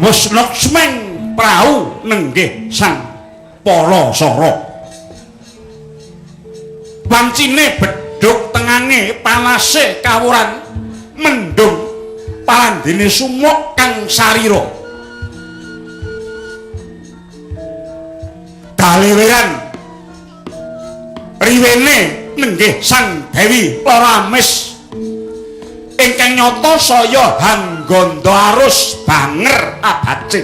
Wis luksmeng prau nenggih Sang Palasara. Wancine bedhug tengange panase kawuran mendung palandene sumuk kang sarira. Daleweran riwene nenggih Sang Dewi Laramis ingkang nyata saya hangganda arus banger abace.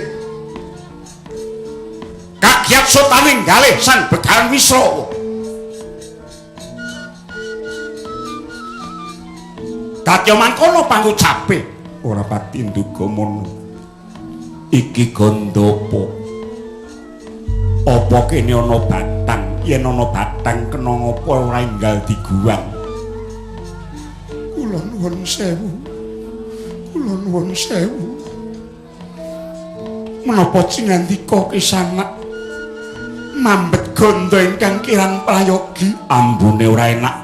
Kagiat sutaning galih Sang Begawan Wisrawa. Dadya mangkono pangucape ora pati nduga mono. Iki gandha apa? Kene ana batang? Yen ana batang kena ngapa ora enggal diguwang? Kula nuwun sewu. Kula nuwun sewu. Menapa cingandika kisanak mambet gandha ingkang kirang prayogi? Ambune ora enak.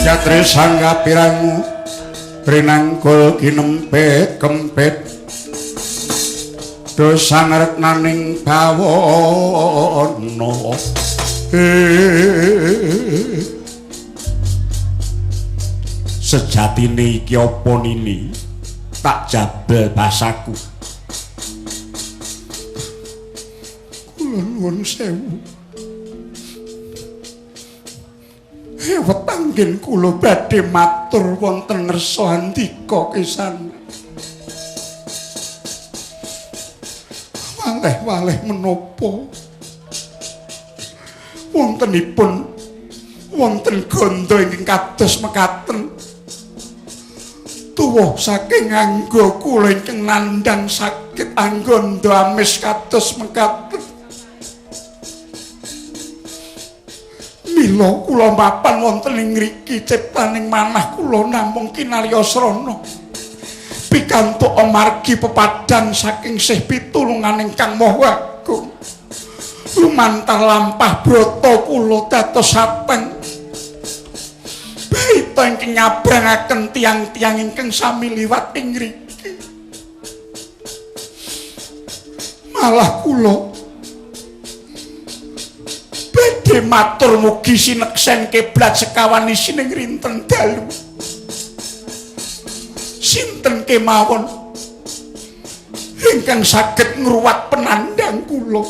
Jatri sangga pirangu rinangkul kinempit kempit dosa ngertnaning bawana. Sejatine iki apa nini tak jabel basaku. Kula nuwun sewu. Wetanggen kula badhe matur wonten ngersa andika kisan. Waleh-waleh menapa wontenipun wonten gandha ingkang kados mekaten tuwuh saking angga kula ingkang nandhang sakit angganda amis kados mekaten. Mila kula mapan wonten ing ngriki ciptaning manah kula namung kinarya srana pikantuk amargi pepadhan saking sih pitulunganing Kang Maha Agung. Lumantar lampah brata kula dados sateng baita ingkang nyabrangaken tiyang-tiyang ingkang sami liwat ing ngriki. Malah kula badhe matur mugi sineksen kiblat sekawan isining rinten dalu. Sinten kemawon ingkang saged ngruwat penandang kula?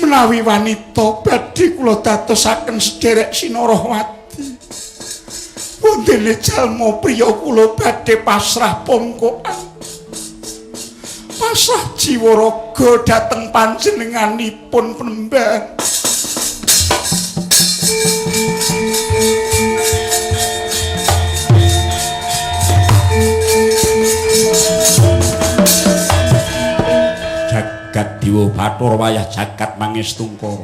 Menawi wanita badhe kula dadosaken sederek Sinarahwati. Wondene jalma priya kula badhe pasrah pongkokan. Pasrah jiwa raga dhateng panjenenganipun penemban. Jagat Dewa Bathara wayah jagat mangestungkara.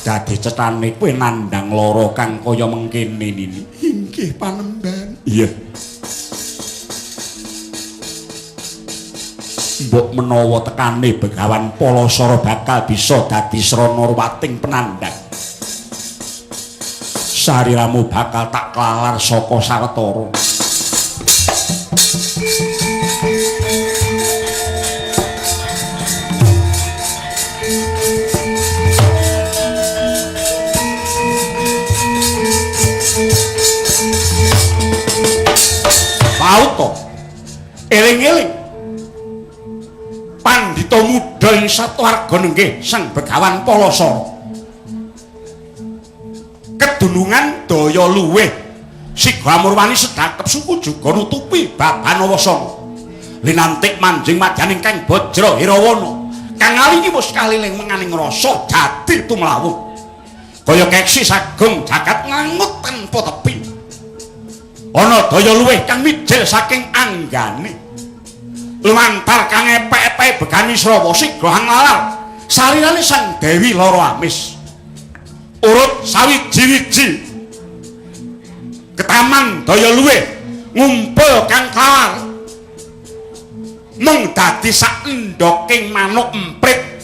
Dadi cetane kowe nandhang lara kang kaya mengkene nini. Inggih panemban. Iya. Mbok menawa tekane Begawan Palasara bakal bisa dadi srana ruwating penandhang. Sariramu bakal tak klalar saka sawetara. Pauto. Eling-eling. Pandhita muda ing satuarga nenggih Sang Begawan Palasara. Kedunungan daya luwih Siga Amurwani sedakep suku juga nutupi baban awasana. Linantik manjing madyaning Kang Bajra Hirawana. Kang alingi wis kaliling menganing rasa jati tumlawung. Kaya keksi sagung jagat ngangut tanpa tepi. Ana daya luwih kang mijil saking anggane. Lumantar kang epek-epek begani Srawa sigra anglalar sarirane Sang Dewi Lara Amis. Urut sawiji-wiji ketaman daya luwih ngumpul kang klawar mung dadi sak endhoking manuk emprit.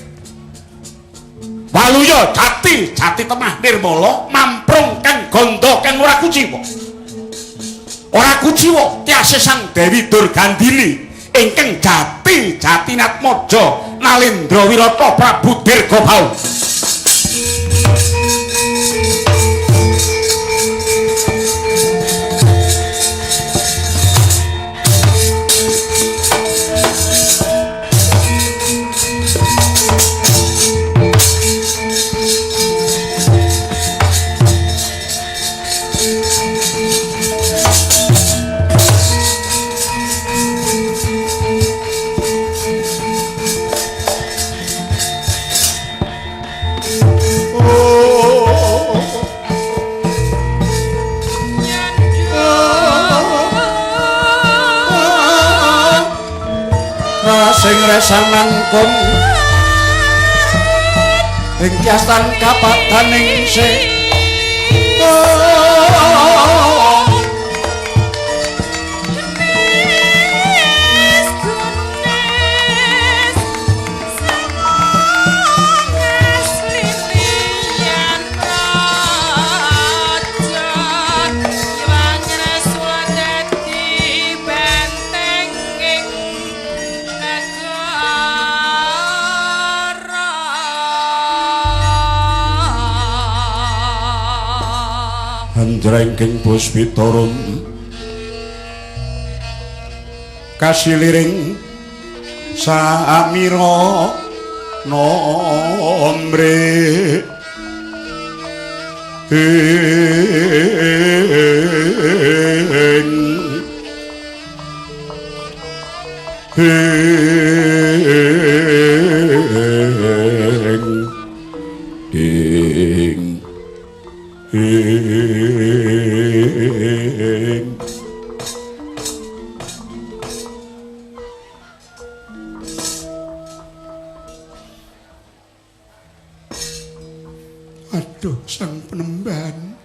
Waluya jati jati temah nirmala mamprung kang gandha kang ora kuciwa. Ora kuciwa tiase Sang Dewi Durgandini ingkang jati jatinatmaja Nalendra Wirata Prabu Dirgabahu. Sing resanangkung ing tiastan kapadaning se Jrengking puspitarun kasiliring samira nombre ing ing ing. Aduh sang penemban,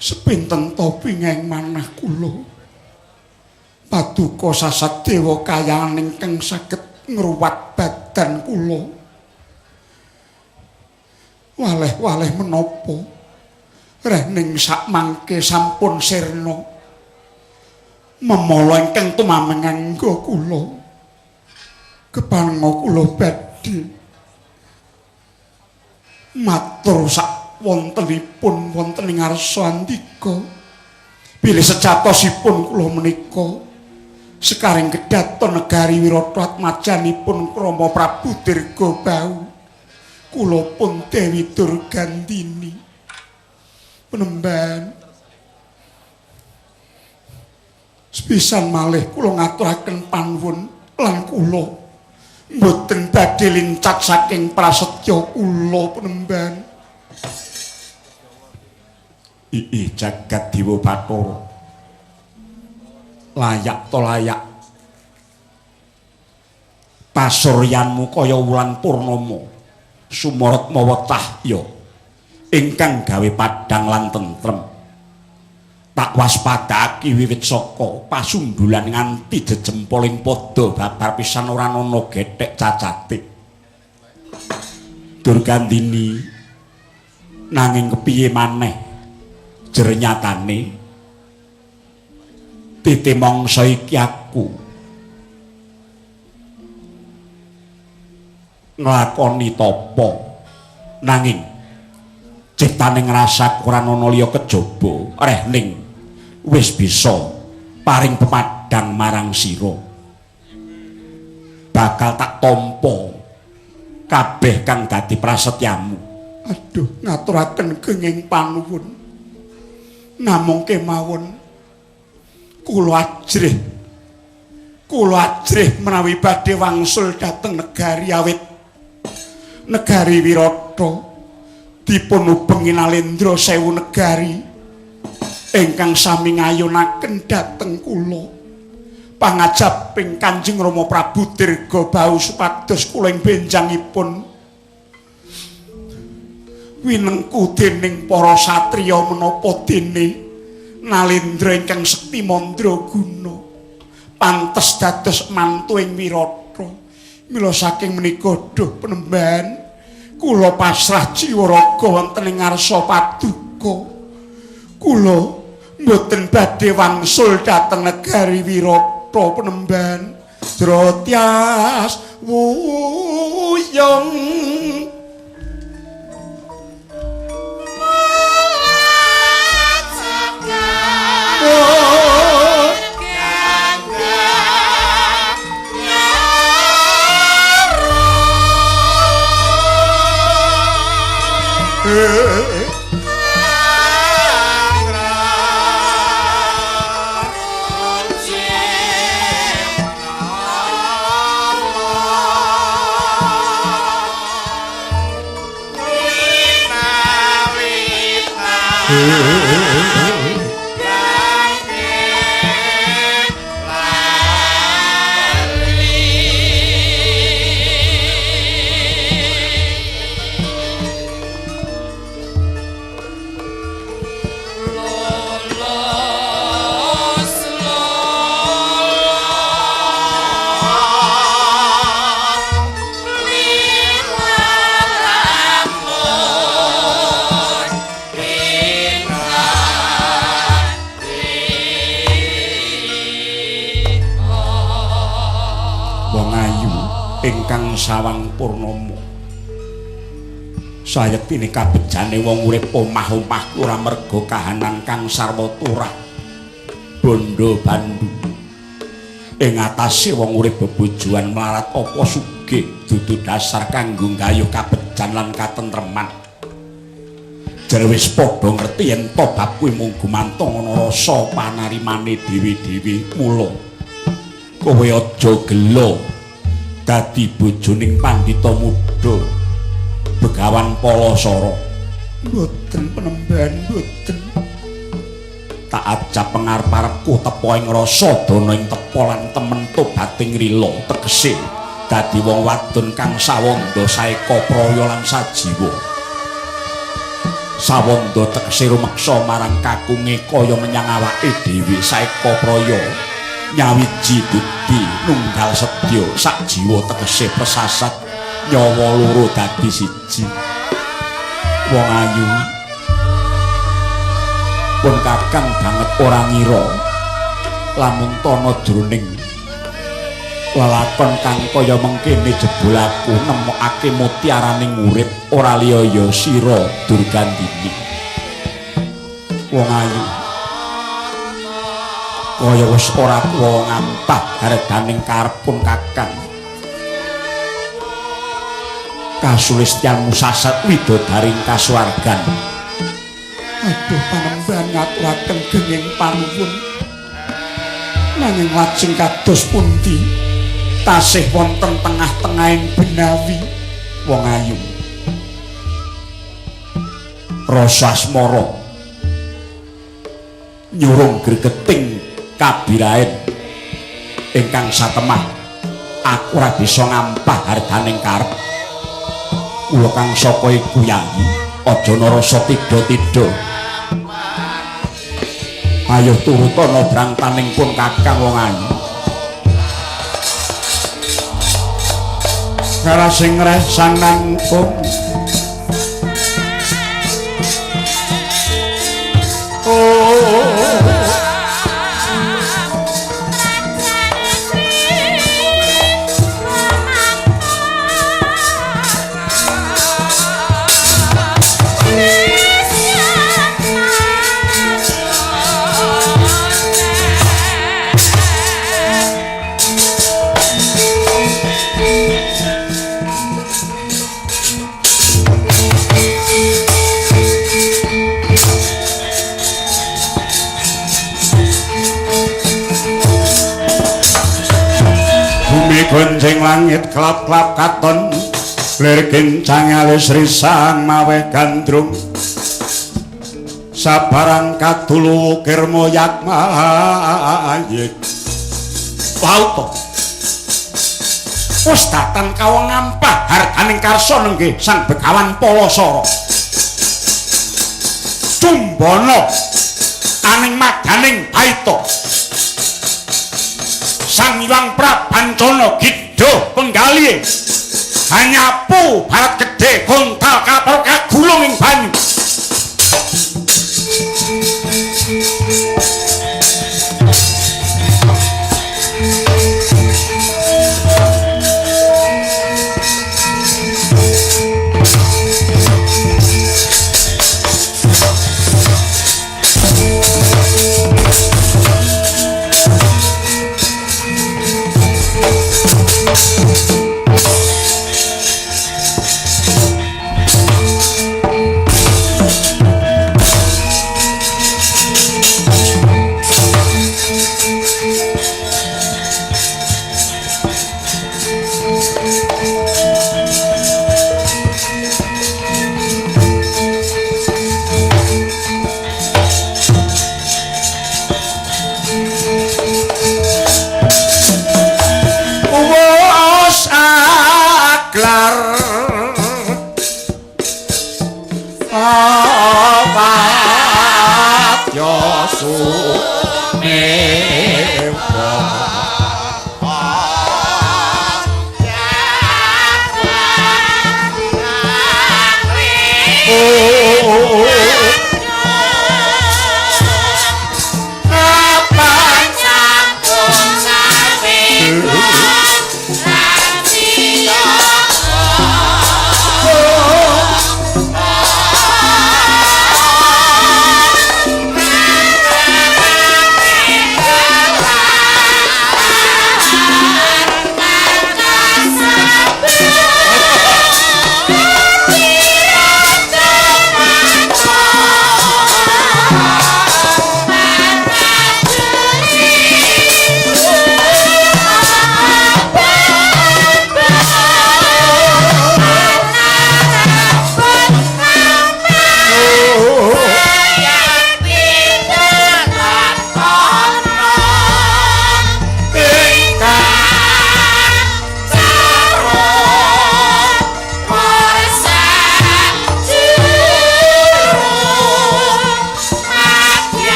sepinten topi ngeng manah kula paduka sasat dewa kayangan ingkang saged ngruwat badan kula. Waleh-waleh menapa rehning sak mangke sampun sirna memala ingkang tumameng angga kula. Kepango kula badhe matur sak wontenipun wonten ing ngarsa andika bilih sejatosipun kula menika sekaring kedaton negari Wirata Atmajanipun krama Prabu Dirgabahu. Kula pun Dewi Durgandini. Penemban sepisan malih kula ngaturaken panuwun lan kula mboten badhe lincat saking prasetya kula penemban. Ii jagat dewa Bathara layak to layak pasuryanmu kaya wulan purnama sumorot mawa cahya ingkang gawe padhang lan tentrem. Tak waspadaki wiwit saka pasundulan nganti jejempoling padha babar pisan ora ana gethek cacate. Durgandini nanging kepiye maneh jernyatane titi mangsa iki aku nglakoni tapa nanging ciptane ngrasa ora ana liya kejaba rehning wis bisa paring pemadang marang sira. Bakal tak tampa kabeh kang dadi prasetyamu. Aduh ngaturaken genging panuwun namung kemawon kula ajrih menawi badhe wangsul dhateng negari awit negari Wirata dipun ubengi Nalendra sewu negari. Ingkang sami ngayunaken dhateng kula. Pangajaping Kanjeng Rama Prabu Dirgabahu supados kula ing benjangipun winengku dening para satriya menapa dene Nalendra ingkang sekti mandraguna pantes dados mantu ing Wirata. Mila saking menika duh penemban kula pasrah jiwa raga wonten ing ngarsa paduka. Kula mboten badhe wangsul dhateng negari Wirata penemban. Drotyas wuyung. Ingkang sawang purnama sayektine kabejane wong urip omah-omah ora merga kahanan kang sarwa turah bondo bandu ing atase wong urip bebojoan mlarat apa sugih dudu dasar kanggo nggayuh kabejan lan katentreman. Jare wis padha ngerti yen to bab kuwi mung gumantung ana rasa panarimane dhewe-dhewe. Mula kowe aja gelo dadi bojoning pandhita muda Begawan Palasara. Mboten penemban, mboten. Tak ajab pengarep-arepku tepa ing rasa dana ing tepa lan temen tobating rila tegese dadi wong wadon kang sawanda saeka praya lan sajiwa. Sawanda tegese rumeksa marang kakunge kaya menyang awake dhewe saeka praya nyawiji budi nunggal sedya sak jiwa tegese pesasat nyawa loro dadi siji. Wong ayu pun kakang banget ora ngira lamun tana jroning lelakon kang kaya mengkene jebul aku nemokake mutiaraning urip ora liya ya sira Durgandini. Wong ayu kaya wis ora kuwa ngampah harganing karepun kakang. Kasulistyanmu sasat widodaring kasuwargan. Aduh panembahan ngaturaken genging panuwun. Nanging lajeng kados pundi tasih wonten tengah-tengahing benawi wong ayu. Rasa asmara nyurung gregeting kabiraen ingkang satemah aku ora bisa ngampah harganing karep. Kula kang saka iku yayi aja narasa tidha-tidha. Ayo turutana brangtaning pun kakang wong ayu. Kara sing resan nangkung Gonjeng langit klap-klap katon lir kencang alis risang mawe gandrung Sabarang kadulu kirma yakmayit. Wauta. Wis datan kawong ngampah harganing karsa nenggih Sang Begawan Palasara. Cumbana aning madaning baita. Sang Hyang Prabancana gidha penggalihe. Hanyapu barat gedhe gontal kapal kagulung ing banyu.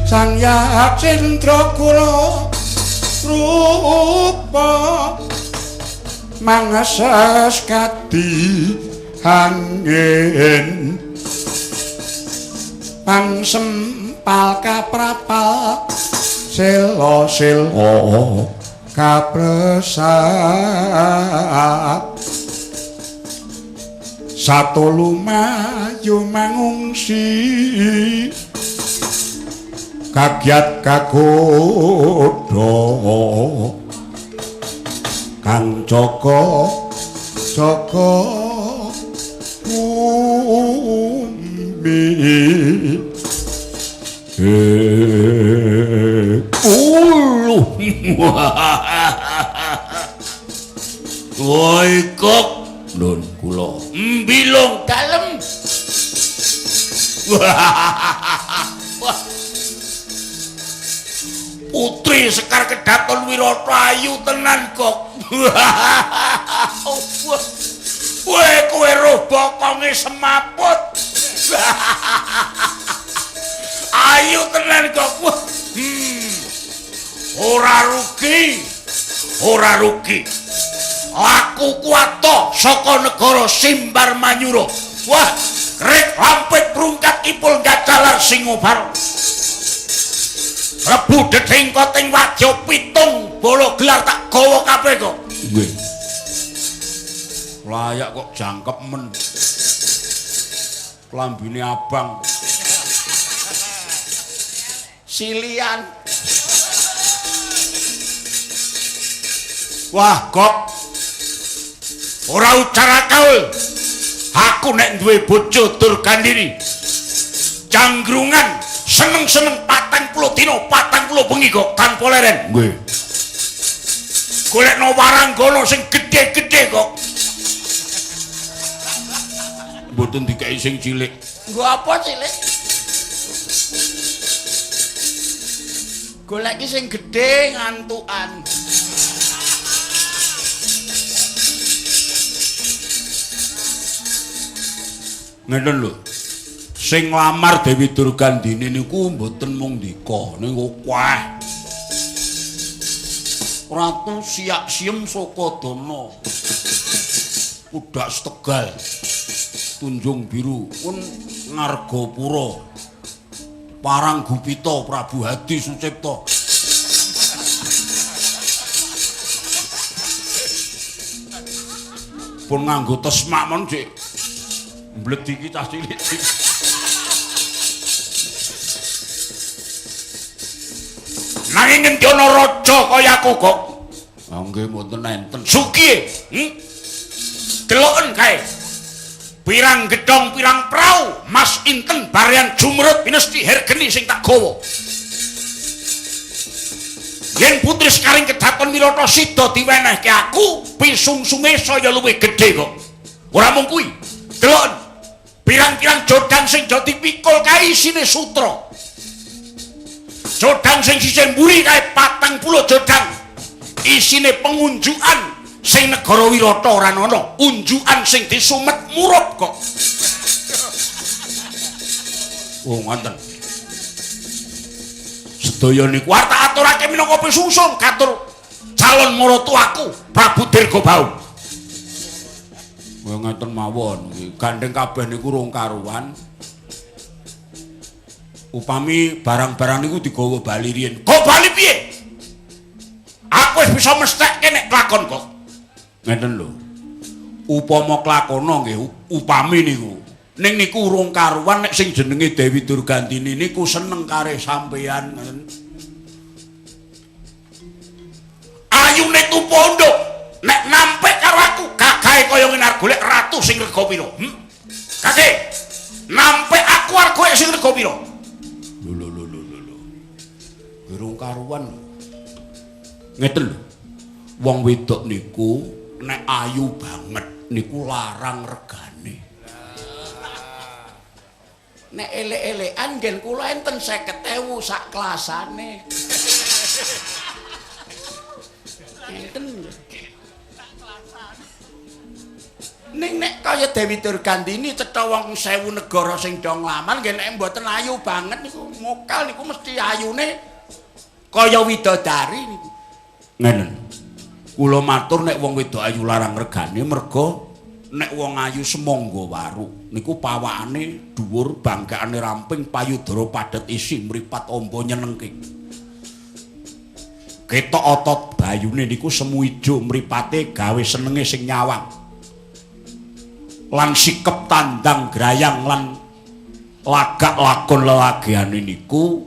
Sang Yacindra kula rupa mangases kadi angin pangsempal kaprapal sela sela kapresat sato lumayu mangungsi kagiat kagodha kang jaga jaga bumi. Uluh. Woi kok nun kula mbilung dalem. Wah. Putri Sekar Kedaton Wirata ayu tenan kok. Kowe kowe roh bokonge semaput. Ayu tenan kok. Ora rugi. Ora rugi. Aku kuwato saka negara Simbar Manyura. Wah, rek lampit prungkat ipul gacalar Singobaro. Rebu deding koting wadya pitung bala gelar tak gawa kabeh kok. Nggih. Layak kok jangkep men. Klambine abang. Silian. Wah, kok ora ucara kaul. Aku nek duwe bojo Durgandini. Janggrungan seneng-seneng 40 dina, 40 bengi kok tanpa leren. Nggih. Golekno waranggana sing gedhe-gedhe kok. Mboten dikeki sing cilik. Nggo apa cilik? Goleki sing gedhe ngantukan. Ngeten lho. Sing nglamar Dewi Durgandini niku mboten mung ndika, niku akeh. Ratu Siak Siem Sukodana. Pudak Tegal. Tunjung Biru pun Ngargapura. Paranggupita Prabu Hadi Sucipta. Pun nganggo tesmak mon sik. Mblediki cah cilik. Nanging ngendi ana raja kaya aku kok? Ah nggih mboten enten. Sukihe, Deloken kae. Pirang gedhong, pirang prau, Mas Inten Baryan Jumrut pinesti Hergeni sing tak gawa. Yen putri Sekaring Kedaton Wirata sida diwenehke aku, pisungsunge saya luwih gedhe kok. Ora mung kuwi. Deloken. Pirang-pirang jodang sing do dipikul kae isine sutra. Jodang sing sisih mburi kae 40 jodang. Isine pengunjukan sing negara Wirata ora ana, unjukan sing disumet murup kok. Oh ngoten. Sedaya niku arep tak aturake minangka pisungsung katur calon maratuwaku Prabu Dirgabau. Ngeten mawon, gandeng kabeh niku rung karuan. Upami barang-barang niku digawa bali riyin. Kok bali piye? Aku wis bisa mesthekke nek klakon kok. Ngeten lho. Upama klakono nggih upami niku. Ning niku urung karuan nek sing jenenge Dewi Durgandini niku seneng kare sampeyan. Ayune tupondo nek nampik karo aku gagahe kaya ngene arep golek ratu sing rega pira? Gage. Nampik aku arep golek sing rega pira? Lho lho lho lho lho. Urung karuan lho. Ngeten lho. Wong wedok niku nek ayu banget niku larang regane. Nek elek-elekan nggen kula enten 50.000 sak kelasane. Enten. Ning nek kaya Dewi Durgandini cetha wong 1000 negara sing do nglamar nggih nek mboten ayu banget niku mokal niku mesti ayune kaya widodari niku. Ngenen. Kula matur nek wong wedok ayu larang regane merga nek wong ayu semangga waru niku pawakane dhuwur, banggaane ramping, payudara padhet isi, mripat amba nyenengke. Ketok otot bayune niku semu ijo, mripate gawe senenge sing nyawang. Lan sikep tandang grayang lan lagak lakon lelageane niku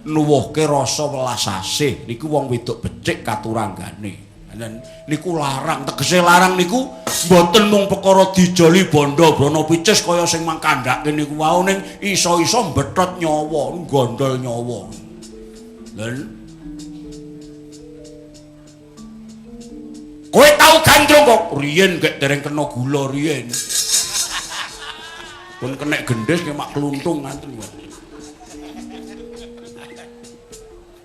nuwuhke rasa welas asih niku wong wedok becik katuranggane. Niku larang, tegese larang niku mboten mung perkara dijoli bondo brana picis kaya sing mangkandhake niku wau, ning iso-iso mbethot nyawa, gondol nyawa. Lha kowe tau gandrung kok riyen gek dereng kena gula riyen. Pun kenek gendhis nggih mak kluntung ngoten wae.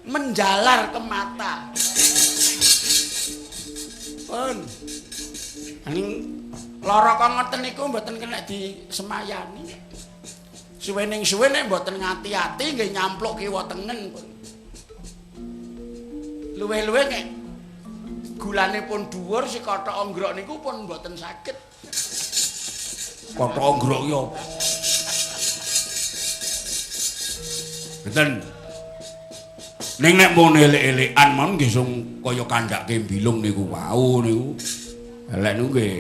Menjalar ke mata. Pun. Ning lara kok ngoten niku mboten kena disemayani. Suwe ning suwe nek mboten ngati-ati nggih nyampluk kiwa tengen pun. Luwih-luwih nek gulane pun dhuwur si kothok onggrok niku pun mboten saged. Kothok onggrok ki apa? Ngeten. Ning nek mung elek-elekan mon nggih sung kaya kandhake mbilung niku wau niku. Elek niku nggih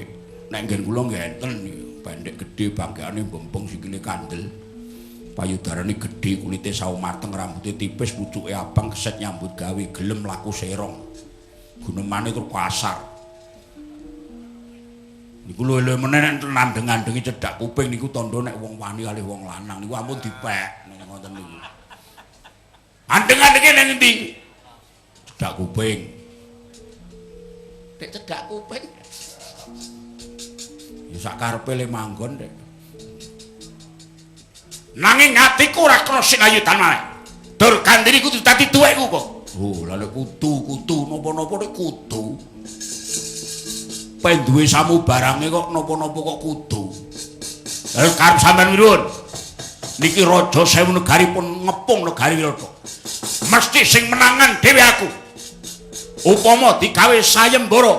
Nek nggen kula nggih enten pendek gedhe bangkeane bempeng sikile kandel. Payudarane gedhe, kulite sawo mateng, rambute tipis, pucuke abang, keset nyambut gawe, gelem laku serong. Gunemane tur kasar. Niku luwe-luwe meneh nek nandheng-andhengi cedhak kuping niku tandha nek wong wani kalih wong lanang niku ampun dipek nek ngoten niku. Andheng-andhenge ning endi? Cedhak kuping. Nek cedhak kuping ya sak karepe le manggon rek. Nanging atiku ora kena sinayudan maneh. Durgandini kudu dadi duwekku kok. Oh, lha nek kudu napa-napa nek kudu. Penduwe samubarange kok napa-napa kok kudu. Lha karep sampean wirun. Niki raja sewu negari pun ngepung negari Wirata. Mesti sing menangan dhewe aku. Upama digawe sayembara,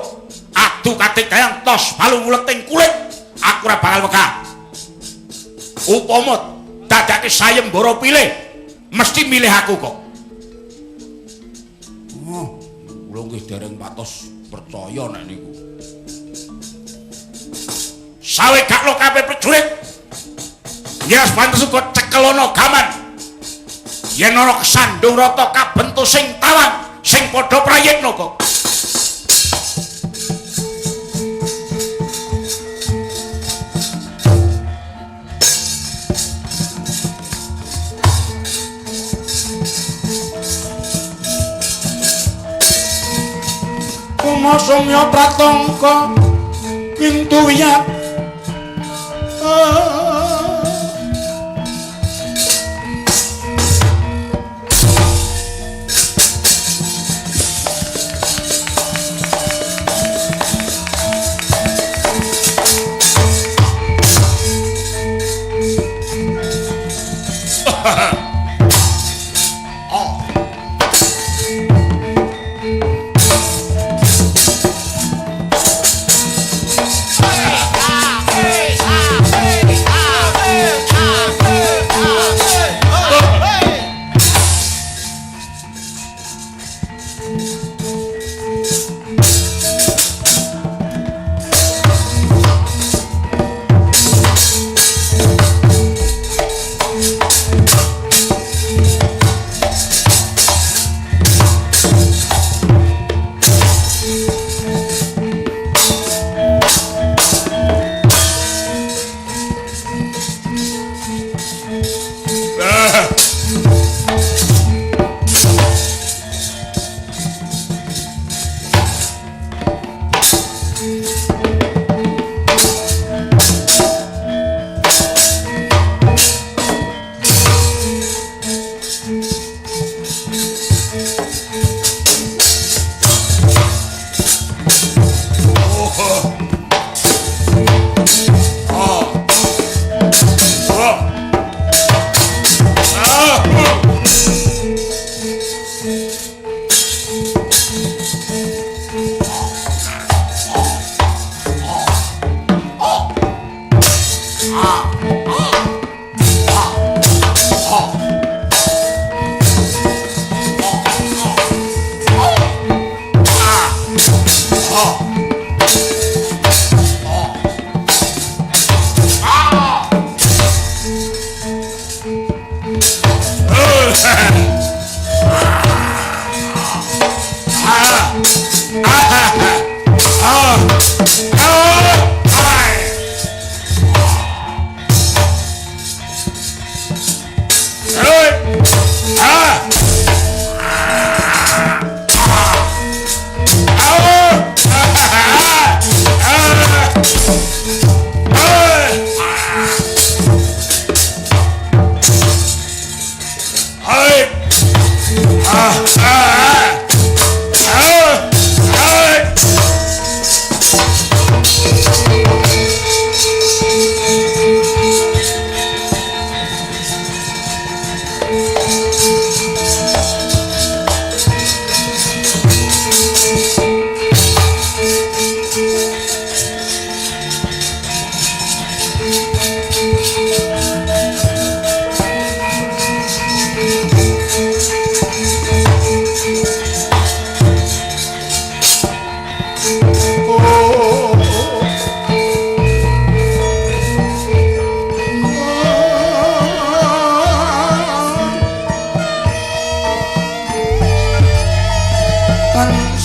adu katikayang tos balung uleting kulit, aku ora bakal wegah. Upama dadake sayembara pilih, mesti milih aku kok. Oh, kula nggih dereng patos percaya nek niku. Sawe gak lo kabeh prajurit. Yes pantes uga cekelono gaman. Yen ana kesandung rata kabentuk sing tawang, sing padha prayitna kok. Kumasumya pratangka kintu wiyat.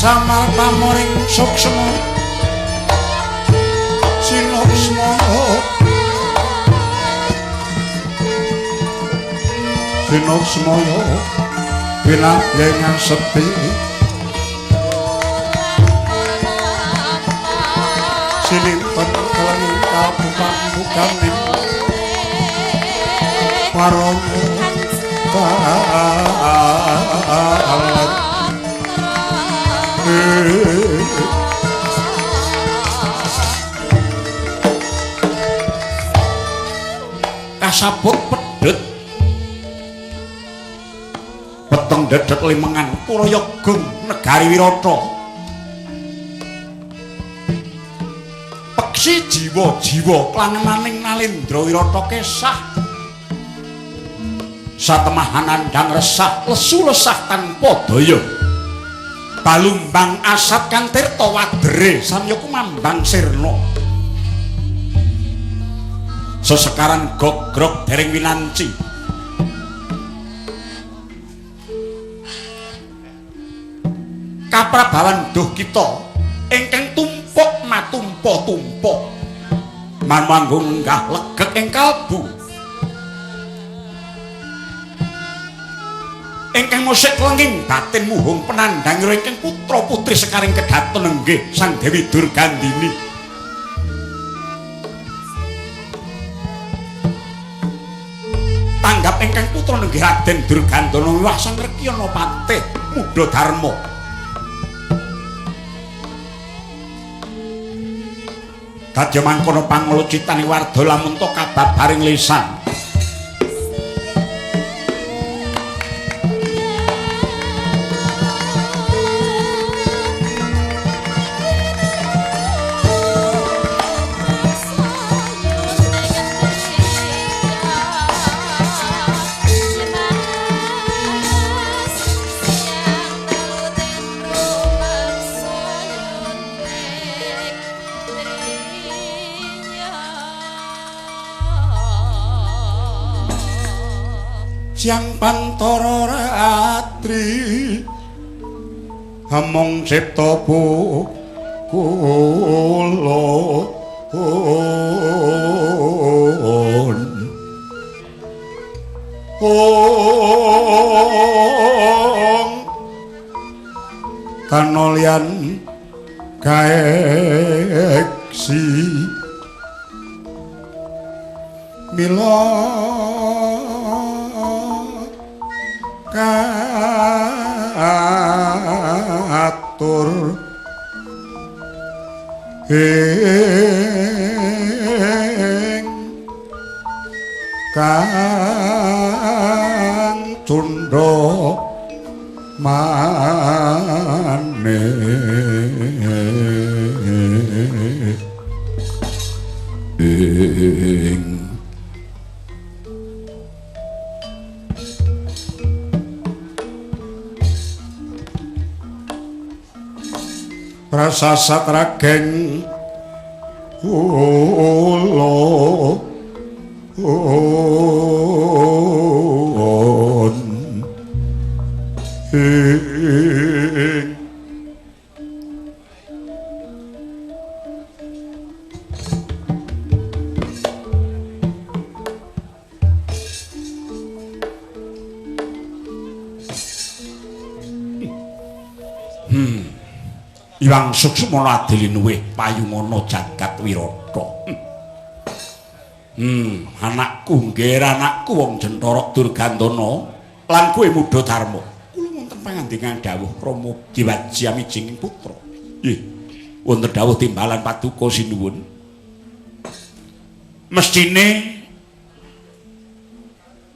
Samar pamoring suksma sinuksma sinuksmaya pinanggengan sepi sininten kelenging kalbu-kalbukaning parama talan. Kasabut pedhet peteng dedet limengan Puraya Gung negari Wirata. Peksi jiwa-jiwa klangenaning Nalendra Wirata kesah satemahan andang resah lesu lesah tanpa daya. Balumbang asat kang tirta wadere samya kumambang sirna. Sesekaran gogrog dereng winanci. Kaprabawan duh kita ingkang tumpuk matumpa-tumpa. Manwanggung lenggah legek ing kalbu. Ingkang musik lenging batin muhung penandang ingkang putra putri sekaring kedaton nenggih Sang Dewi Durgandini. Tanggap ingkang putra nenggih Raden Durgandana wiwah Sang Rekyana Patih Mudha Dharma. Dadya mangkono panglucitane warda lamun ta kababaring lisan. Siang pantara ratri among cipta kula ong kanolyan kaeksi mila katur ing kang cundha mane ing prasasat rageng ula on ing Iwang Suksmana adilinuwih payungana jagat Wirata. Anakku nggih anakku wong Jenthara Durgandana lan kowe Mudha Dharma. Kula wonten pangandingan dawuh Rama Diwaji amijing putra. Nggih. Wonten dawuh timbalan paduka sinuwun. Mestine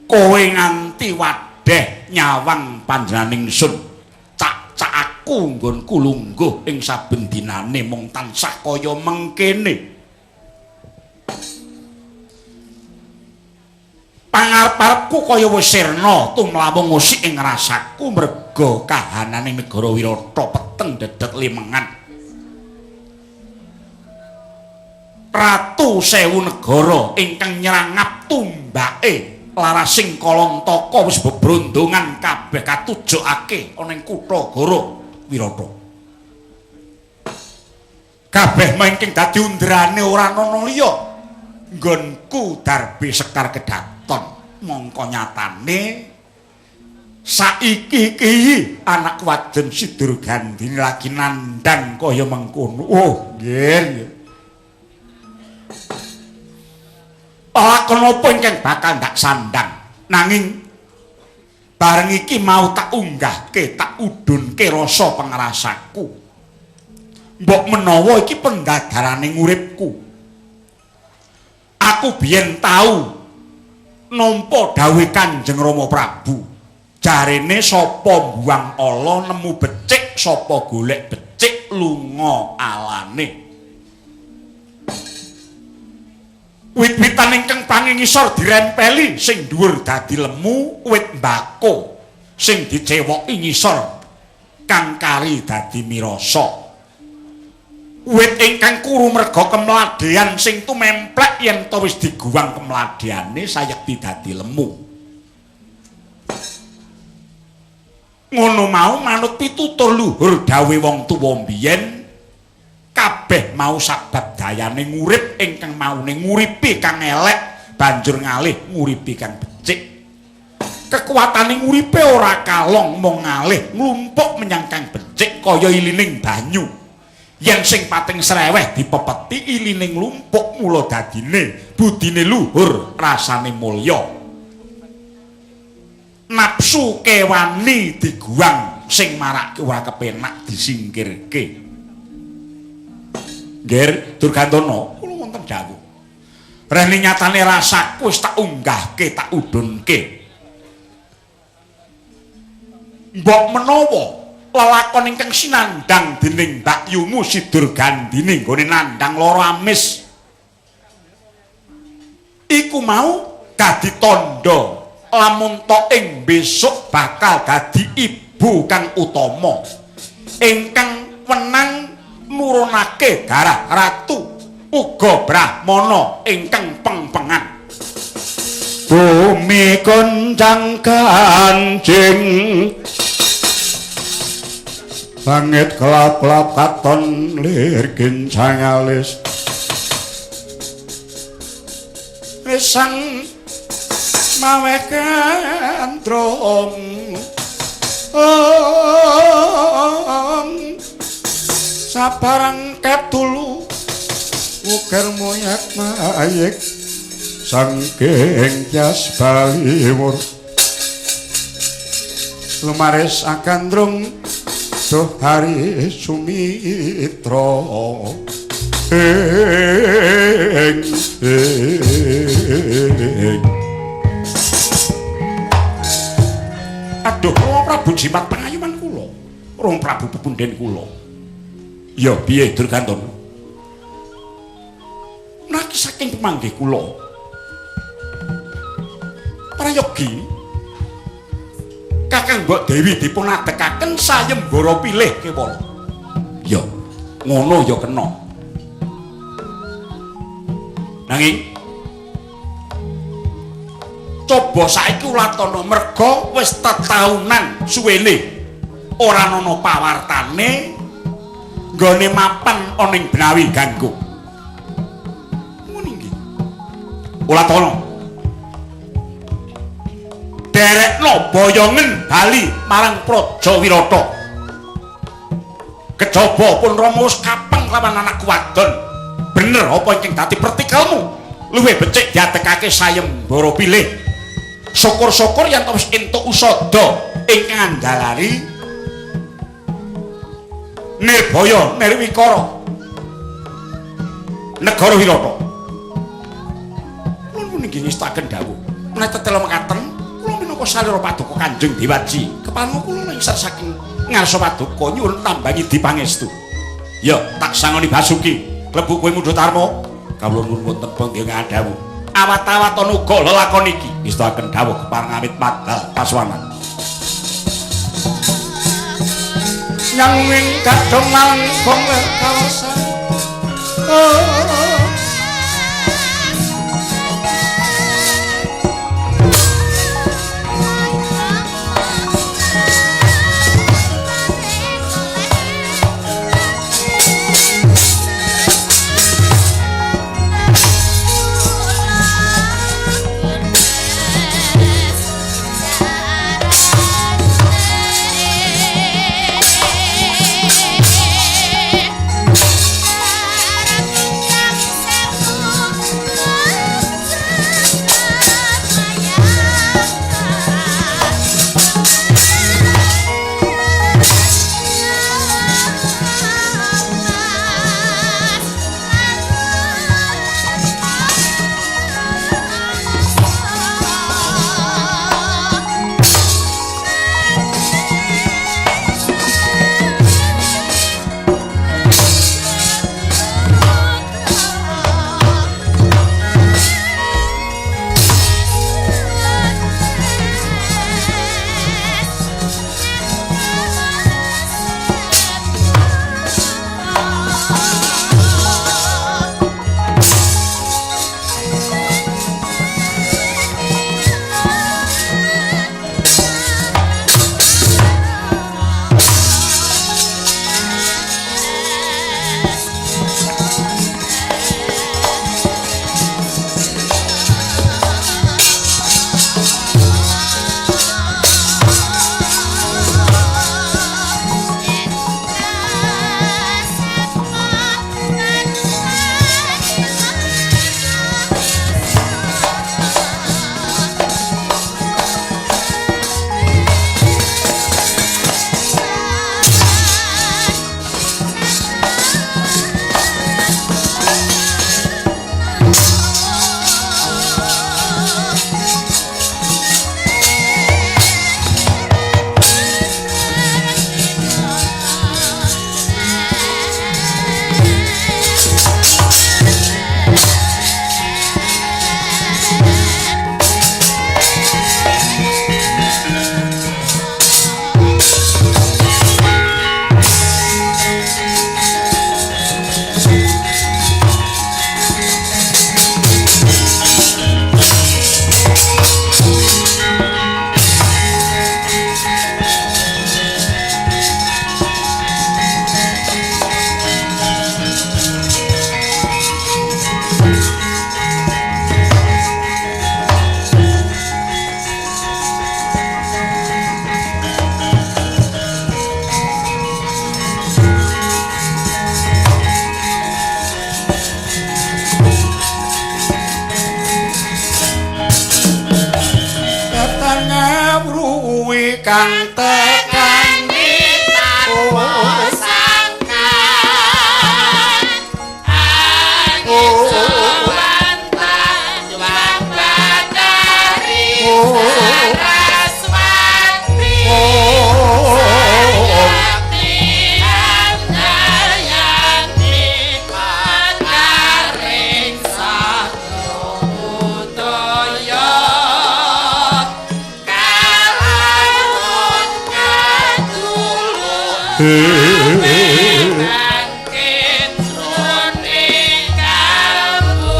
kowe nganti wadheh nyawang panjenenganing sun. Cak-cakku nggonku lungguh ing saben dinane mung tansah kaya mengkene. Pangarep-arepku kaya wis sirna tumlawung ngusik ing rasaku merga kahanane negara Wirata peteng dedet limengan. Ratu sewu negara ingkang nyerangap tumbake larasing Kalantaka wis bebrondongan kabeh katujokake ana ing kutha Goro Wirata. Kabeh mengking dadi undrane ora ana liya. Nggonku Darbe Sekar Kedaton. Mongko nyatane saiki iki anak wadon si Durgandini lagi nandang kaya mengkono. Oh, nggih. Lakon apa ingkang bakal ndak sandang? Nanging bareng iki mau tak unggahke, tak udhunke rasa pangrasaku. Mbok menawa iki pendadaraning uripku. Aku biyen tau nampa dawuhe Kanjeng Rama Prabu. Jarene sapa mbuang ala nemu becik, sapa golek becik lunga alane. Wit-witan ingkang panging ngisor dirempeli sing dhuwur dadi lemu, wit mbako sing dicewoki ngisor kang kari dadi mirasa. Wit ingkang kuru merga kemladean sing tumemplek yen to wis diguwang kemladeane sayekti dadi lemu. Ngono mau manut pitutur luhur dawuhe wong tuwa mbiyen, kabeh mau sabab dayane ngurip ingkang maune nguripi kang elek banjur ngalih nguripi kang becik. Kekuatane nguripe ora kalong mung ngalih nglumpuk menyang kang becik kaya ilining banyu. Yen sing pating sreweh dipepeti ilining nglumpuk mula dadine budine luhur rasane mulya. Nafsu kewani diguwang sing marake ora kepenak disingkirke. Ngger Durgantana, kula wonten dawuh. Rene nyatane rasaku wis tak unggahke, tak udhunke. Mbok menawa lelakon ingkang sinandhang dening Mbakyumu si Durgandini nggone nandhang lara amis iku mau dadi tandha lamun to ing besok bakal dadi ibu kang utama ingkang wenang nurunake darah ratu uga brahmana ingkang pengpengan. Bumi goncang ganjing, langit kelap-kelap katon lir gincang alis. Sang mawe gandrung sabarang ketulu uger moyak mayik sangking jas baliwur lumaris agandrung duh hari sumitra ing ing. Aduh, Rama Prabu jimat pangayuman kula. Rama Prabu pepunden kula. Ya piye Durgantana? Naki saking pemanggih kula. Prayogi Kakang Mbok Dewi dipun adekaken sayembara pilih kewala. Ya, ngono ya kena. Nanging coba saiki ulatana merga wis tetaunan suwene ora ana pawartane nggone mapan ana ing Benawi Ganggu. Ngono nggih. Ulatana. Derekno boyongen bali marang Praja Wirata. Kejaba pun Rama wis kapeng lawan anak wadon. Bener apa ingkang dadi pertikelmu? Luwih becik diadekake sayembara pilih. Syukur-syukur yen wis entuk usada ingkang andalari Nirbaya Nirwikara negara Wirata. Kula nuwun inggih ngestaken dawuh. Menawi tetela mekaten, kula minangka salira paduka Kanjeng Dewaji. Kepareng kula lengser saking ngarsa paduka nyuwun tambangi dipangestu. Ya, tak sangoni Basuki. Klebu kowe Mundha Tarma. Kawula nuwun wonten panggengan dawuh. Awat-awaton uga lelakon iki. Ngestaken dawuh kepareng amit padal pasuwanan. Nyangwing kadhong langkung kawasan. Ngawruhi kang tekan tanpa sangkan angin suwanta Wang Batari Saraswati Sakti Andayanti Mekaring Satu Budaya Kalawun kadulu bangkit jroning kalbu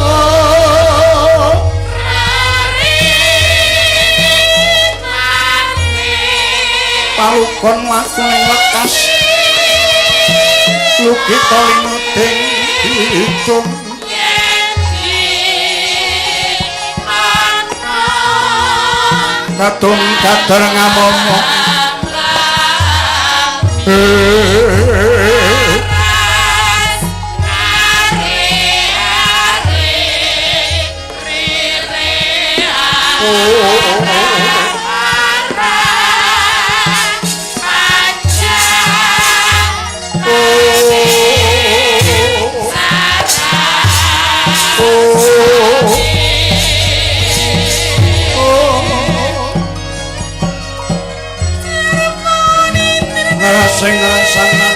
Palukon laku ning lekas lukita linuding kidung kadung kadar ngamomo. Ngrasing ngrasanan.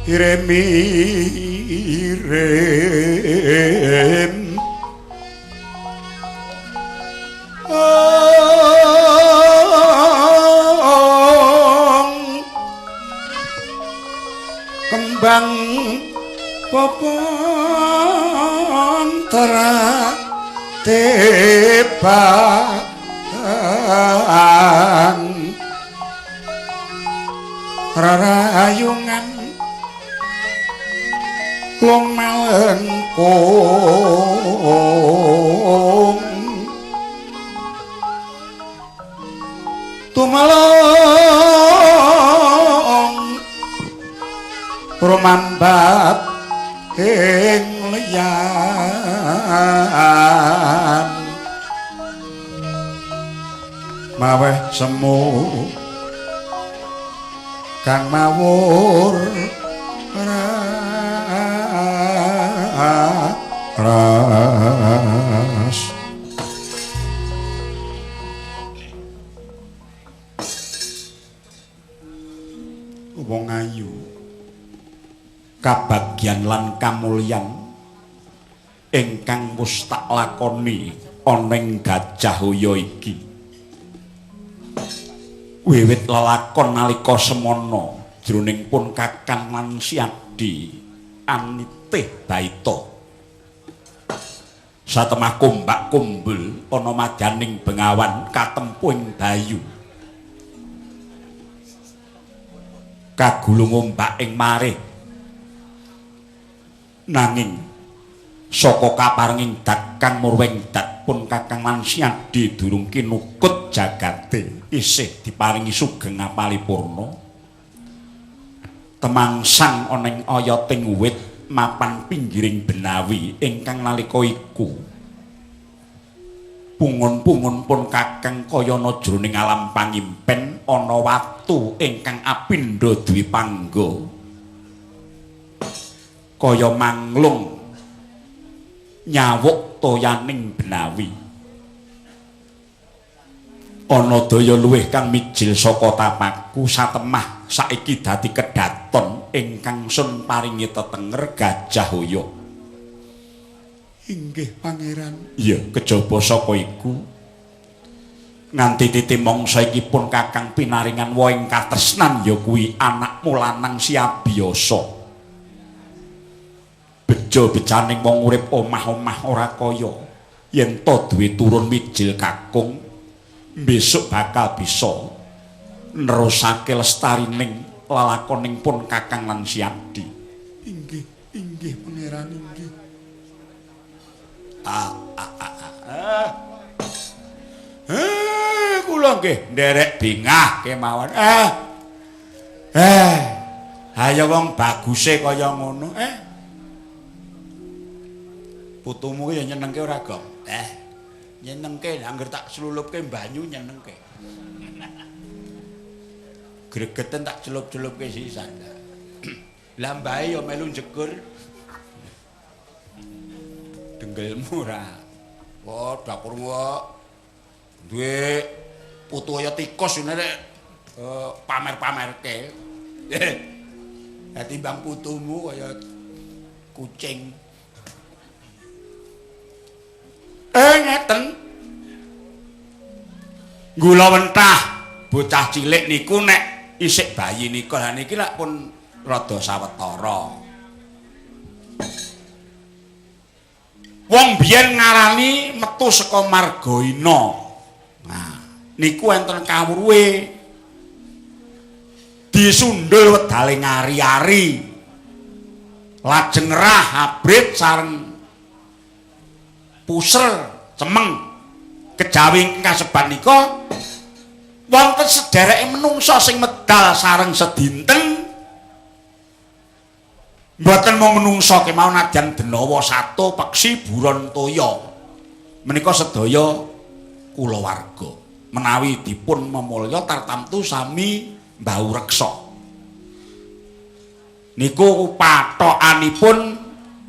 Irem irem kembang popon teratebang rarayungan lung malengkung tumelung rumambat ing liyan maweh semu kang mawur ras. Wong ayu kabagyan lan kamulyan ingkang wis tak lakoni ana ing Gajahhoya iki wiwit lelakon nalika semana jroning pun Kakang lan Siadi anitih baita satemah kombak kumbul ana madyaning bengawan katempuh ing bayu kagulung ombak ing mare nanging saka kaparenging dat kang murwing dat pun Kakang lan Siadi durung kinukut jagate isih diparingi sugeng apalipurna temangsang ana ing oyoting wit mapan pinggiring benawi ingkang nalika iku pungun-pungun pun Kakang kaya ana jroning alam pangimpen ana watu ingkang apindha dwipangga kaya manglung nyawuk toyaning benawi ana daya luwih kang mijil saka tapaku satemah saiki dadi kedaton ingkang sun paringi tetenger Gajahhoya. Inggih pangeran. Iya, kejaba saka iku nganti titi mangsa iki pun Kakang pinaringan wohing katresnan ya kuwi anakmu lanang Siabiyasa. Bejo-bejaning wong urip omah-omah ora kaya yen to duwe turun mijil kakung besok bakal bisa nerusake lestarining lelakoning pun Kakang lan Siadi. Inggih, inggih pangeran inggih. Kula nggih nderek bingah kemawon. Ayo wong baguse kaya ngono. Putumu ya nyenengke ora, Gong? Nyenengke angger tak slulupke banyu nyenengke. Gregeten tak celup-celupke sisan. Lah mbahe ya melu njegur. Denggelmu ora. Wah, dapurmu kok duwe putu kaya tikus ngene rek pamer-pamerke. Lah timbang putumu kaya kucing. Ngeten. Gula wentah bocah cilik niku nek isik bayi nika lha niki lak pun rada sawetara. Wong biyen ngarani metu saka Margaina. Nah, niku enten kawruhe. Disundul wedale ngari-ari. Lajeng rah abrit sareng puser cemeng. Kejawi kasebat nika wonten sedereke menungsa sing medal sareng sedinten. Mboten mung menungsa kemawon nadyan denawa sato peksi buron toya. Menika sedaya kulawarga. Menawi dipun memulya tartamtu sami mbau reksa. Niku pathokanipun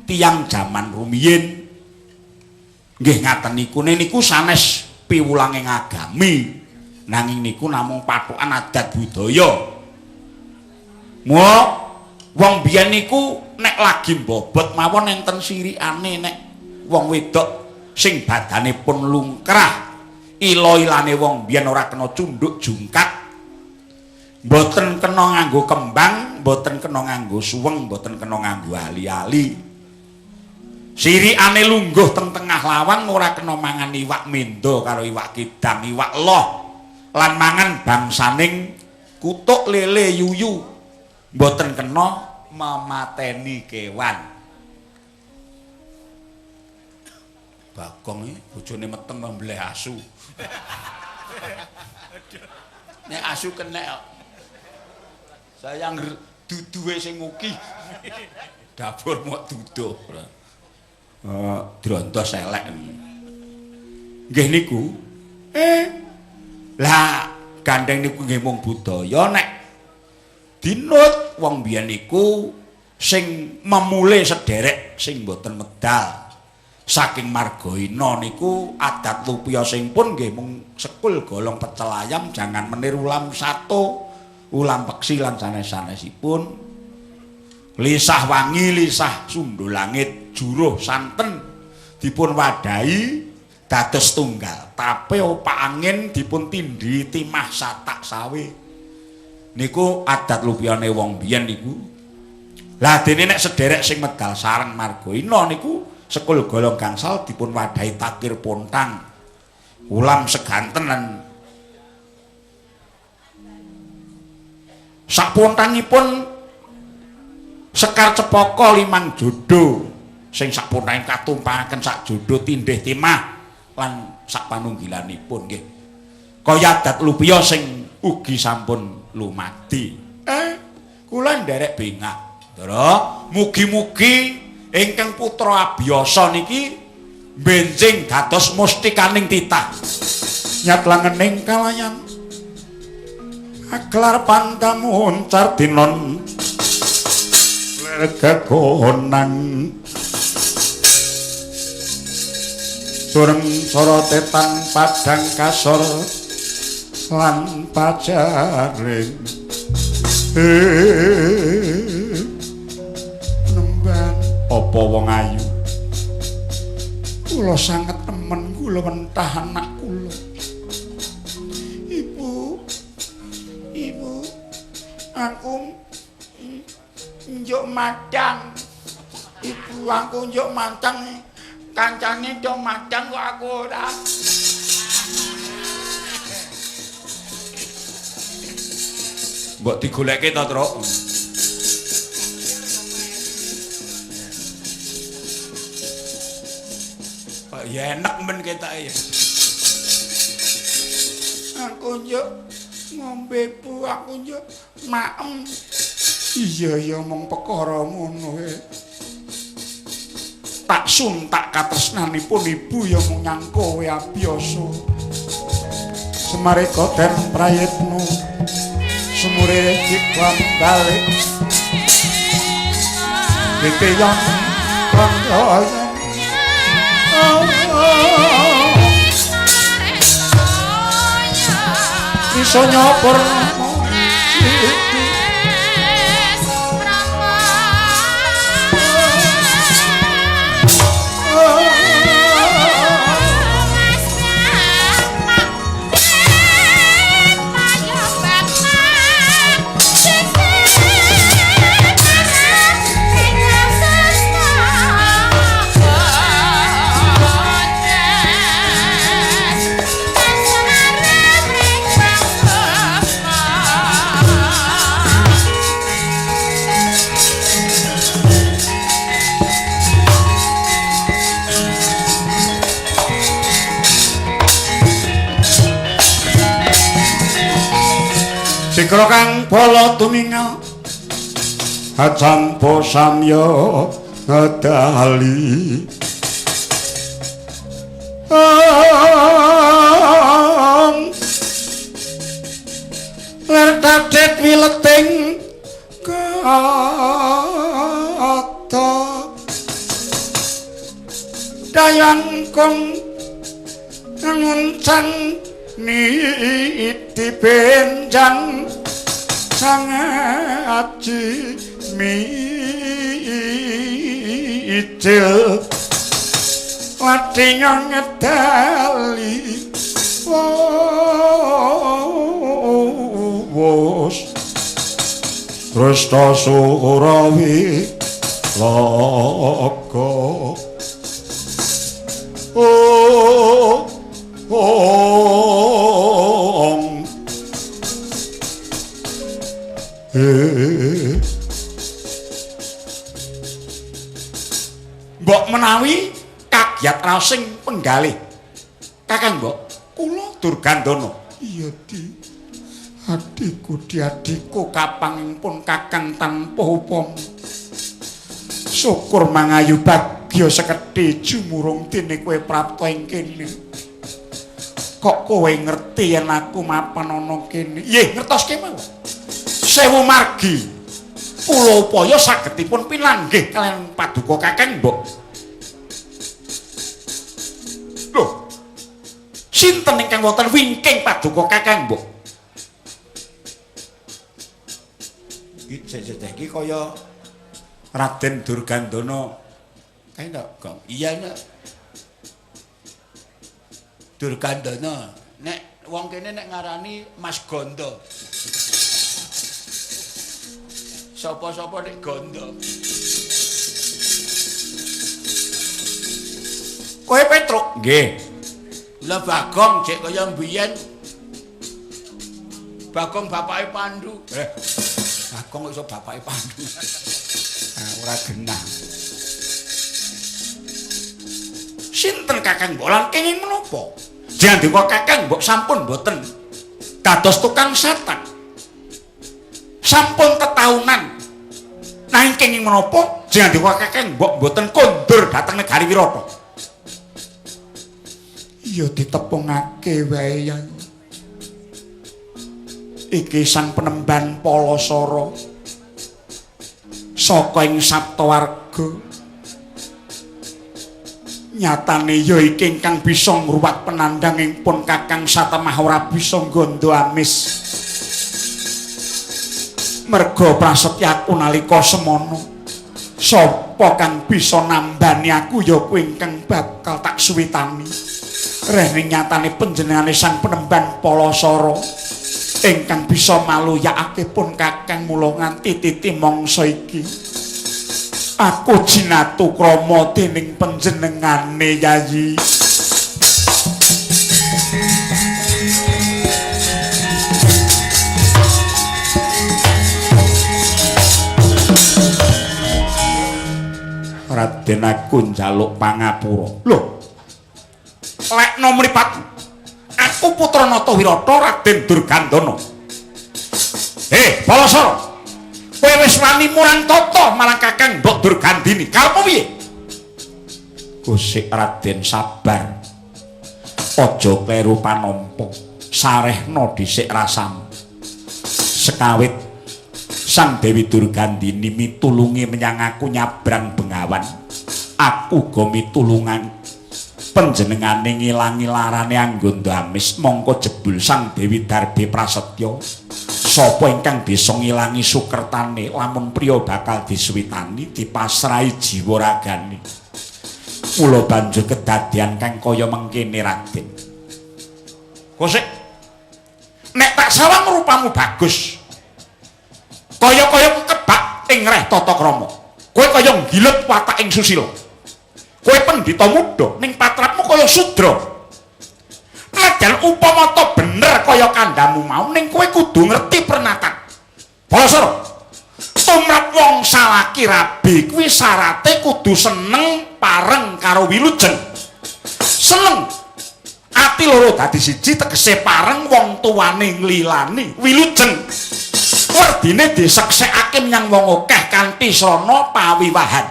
tiyang jaman rumiyin. Nggih ngaten niku niku sanes piwulange agami. Nanging niku namung pathokan adat budaya. Mula wong biyen niku nek lagi mbobot mawon enten sirikane nek wong wedok sing badane pun lungkrah. Ila-ilane wong biyen ora kena cunduk jungkat. Mboten kena nganggo kembang, mboten kena nganggo suweng, mboten kena nganggo ali-ali. Sirikane lungguh teng tengah lawang ora kena mangan iwak mendo karo iwak kidang, iwak loh lan mangan bangsaning kutuk lele yuyu. Mboten kena memateni kewan. Bagong iki bojone meteng mbeleh asu. Nek asu kenek kok. Saya duduhe sing uki. Dapur mok duduh. Drontos elek. Nggih niku. Lah gandeng niku nggih mung budaya nek dinut wong biyen niku sing memule sederek sing mboten medal saking Margaina niku adat lupiya sing pun nggih mung sekul golong pecel ayam jangan menir ulam sato ulam peksi lan sanes-sanesipun. Lisah wangi lisah sundul langit juruh santen dipun wadahi dados tunggal tape opak angin dipun tindhi timah satak sawe. Niku adat lupiyane wong biyen niku. Lah dene nek sederek sing medal sareng Margaina niku sekul golong gangsal dipun wadahi takir pontang ulam seganten lan sak pontangipun sekar cepaka limang jodo sing sak pontange katumpangaken sak jodo tindhih timah lan sak panunggilanipun nggih. Kaya adat lupiya sing ugi sampun lumadi. Kula nderek bingah. Ndara, mugi-mugi ingkang putra abiyasa niki benjing dados mustikaning titah. Nyat langening kalayan aglar pandamuncar dinon lergegonang sureng sorotetan padang kasor lan pajaring nemban apa wong ayu kula sanget temen kula wentah anak kula. Ibu, ibu, aku njuk madang. Ibu aku njuk mancang kancane do mancang kok aku ora. Mbok digolekke to, Truk? Kok ya enek men ketoke ya. Aku njuk ngombe Bu, aku njuk maem. Iya ya mung perkara ngono e. Tak suntak katresnanipun ibu ya mung nyang kowe abiyasa. Semareka den prayitno sumure dikon balik. Diteyon kandha iso nyopor Sikra kang bala tumingal hacampa samya ngedali ler tadhet wileting kata dayangkung nguncang niti benjang sangaji mijil ladinga ngedali wos Krista surawi laga oh ong Mbok menawi kagiat rasing penggalih. Kakang Mbok, kula Durgandana. Iya Di. Adhiku di adhiku kapangipun Kakang tanpa upama. Syukur mangayu bagya sekedhi jumurung dene kowe prapta ing kene. Kok kowe ngerti yen aku mapan ana kene? Nggih, ngertos kemawon. Sewu margi. Kula upaya sagedipun pinanggih kaliyan paduka Kakang Mbok. Lho. Sinten ingkang wonten wingking paduka Kakang Mbok? Iki sik iki kaya Raden Durgandana. Kae to, Gong? Iya nek Durgandana. Nek wong kene nek ngarani Mas Gondo. Sapa-sapa nek Gondo. Kowe Petruk? Nggih. Lah Bagong jek kaya mbiyen. Bagong bapake Pandu. Bagong kok iso bapake Pandu. Ah, ora genah. Sinten Kakang Mbok lan kenging menapa? Jandika Kakang Mbok sampun mboten dados tukang satan. Sampun tetaunan. Nanging kenging menapa jandika Kakang Mbok mboten kondur dhateng negari Wirata? Ya ditepungake wae ya. Iki sang penemban Palasara saka ing Saptawarga. Nyatane ya iki ingkang bisa ngruwat penandang ing pun Kakang satemah ora bisa nggondo amis. Merga prasetyaku nalika semono, sapa kang bisa nambani aku ya kuwi ingkang bakal tak suwitani. Rehne nyatane panjenengane sang penemban Palasara ingkang bisa maluyakake pun Kakang mula nganti titi mangsa iki. Aku jinatu krama dening panjenengane Yayi. Raden aku njaluk pangapura. Lho. Lekno mripatmu. Aku putra Nata Wirata Raden Durgandana. Hei, Balasara. Kowe wis wani murang tata marang Kakang Mbok Durgandini. Karepmu piye? Gusik Raden sabar. Aja kleru panampa. Sarehna dhisik rasamu. Sekawit Sang Dewi Durgandini mitulungi menyang aku nyabrang Bengawan. Aku uga mitulungan panjenengane ngilangi larane Angganda Amis mongko jebul Sang Dewi Darbe Prasetya. Sapa ingkang bisa ngilangi sukertane lamun priya bakal disuwitani dipasrahi jiwa ragane. Mula banjur kedadian kang kaya mengkene Raden. Kosek, nek tak sawang rupamu bagus. Kaya-kaya kebak ing reh tata krama. Kowe kaya nggilet watak ing susila. Kowe pendhita muda ning patrapmu kaya sudra. Najan upama ta bener kaya kandhamu mau ning kowe kudu ngerti pernatan. Balasara, tumrap wong salaki rabi kuwi syarate kudu seneng pareng karo wilujeng. Seneng ati loro dadi siji tegese pareng wong tuane nglilani wilujeng. Werdine diseksekake menyang wong akeh kanthi srana pawiwahan.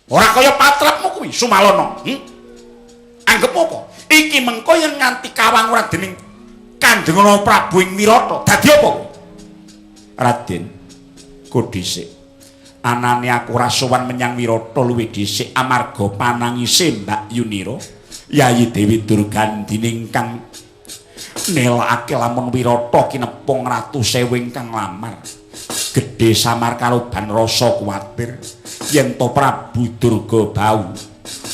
Ora kaya patrapmu kuwi Sumalana. Anggep apa? Iki mengko yen nganti kawanguran dening Kanjeng Prabu ing Wirata, dadi apa kowe? Raden, ku dhisik. Anane aku ora sowan menyang Wirata luwih dhisik amarga panangise Mbak Yunira, Yayi Dewi Durgandini ingkang nelakake lamun Wirata kinepung ratu sewu ingkang lamar. Gedhe samar kaluban rasa kuwatir yen to Prabu Durga Bau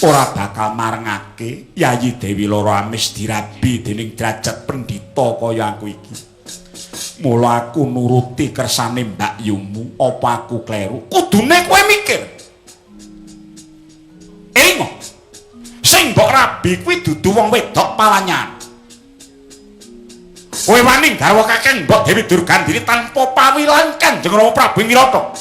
ora bakal marengake Yayi Dewi Loro Amis dirabi dening derajat pendhita kaya aku iki. Mula aku nuruti kersane Mbak Yumu, apa aku kleru? Kudune kowe mikir. Elingo. Sing mbok rabi kuwi dudu wong wedok palanyan. Kowe wani garwa Kakang Mbok Dewi Durgandini tanpa pawilan Kanjeng Rama Prabu Wirata.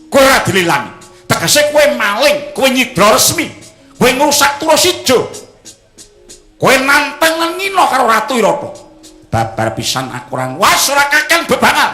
Kowe ora dililani. Tegese kowe maling, kowe nyidra resmi, kowe ngrusak Turasijo. Kowe nantang lan ngina karo Ratu Wirata. Babar pisan aku ora was ora kakang bebangan.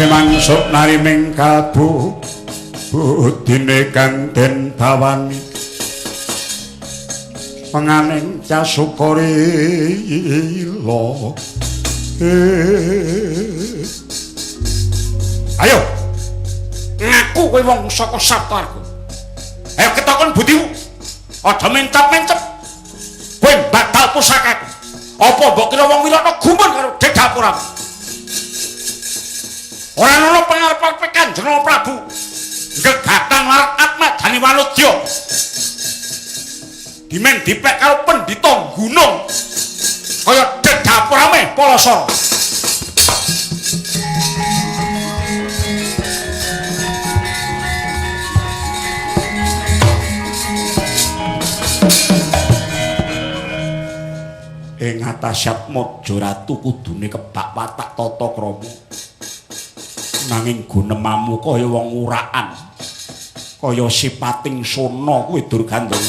Nari mangsuk nari ming kalbu budine kang den bawani penganing casukarila. Ayo ngaku kowe wong saka Saptarga. Ayo ketokon budimu. Aja mencap-mencep. Kowe batal pusakaku. Apa mbok kira wong Wirata gumun karo Dedapuramu? Ora ana pangarep-arepe Kanjeng Prabu. Gegatang marang Atmajani Wanudya. Dimen dipek karo pendhita gunung. Kaya Dedapurame Palasara. Ing Atasyatmaja ratu kudune kebak watak tata krama. Nanging gunemamu kaya wong urakan. Kaya sipating sona kuwi Durgandana.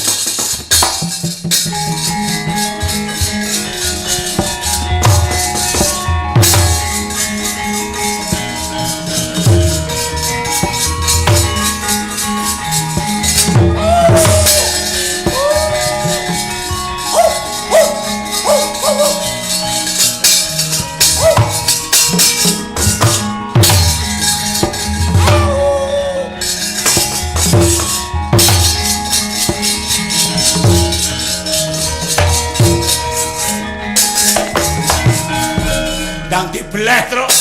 Ndang dibeleh, Truk.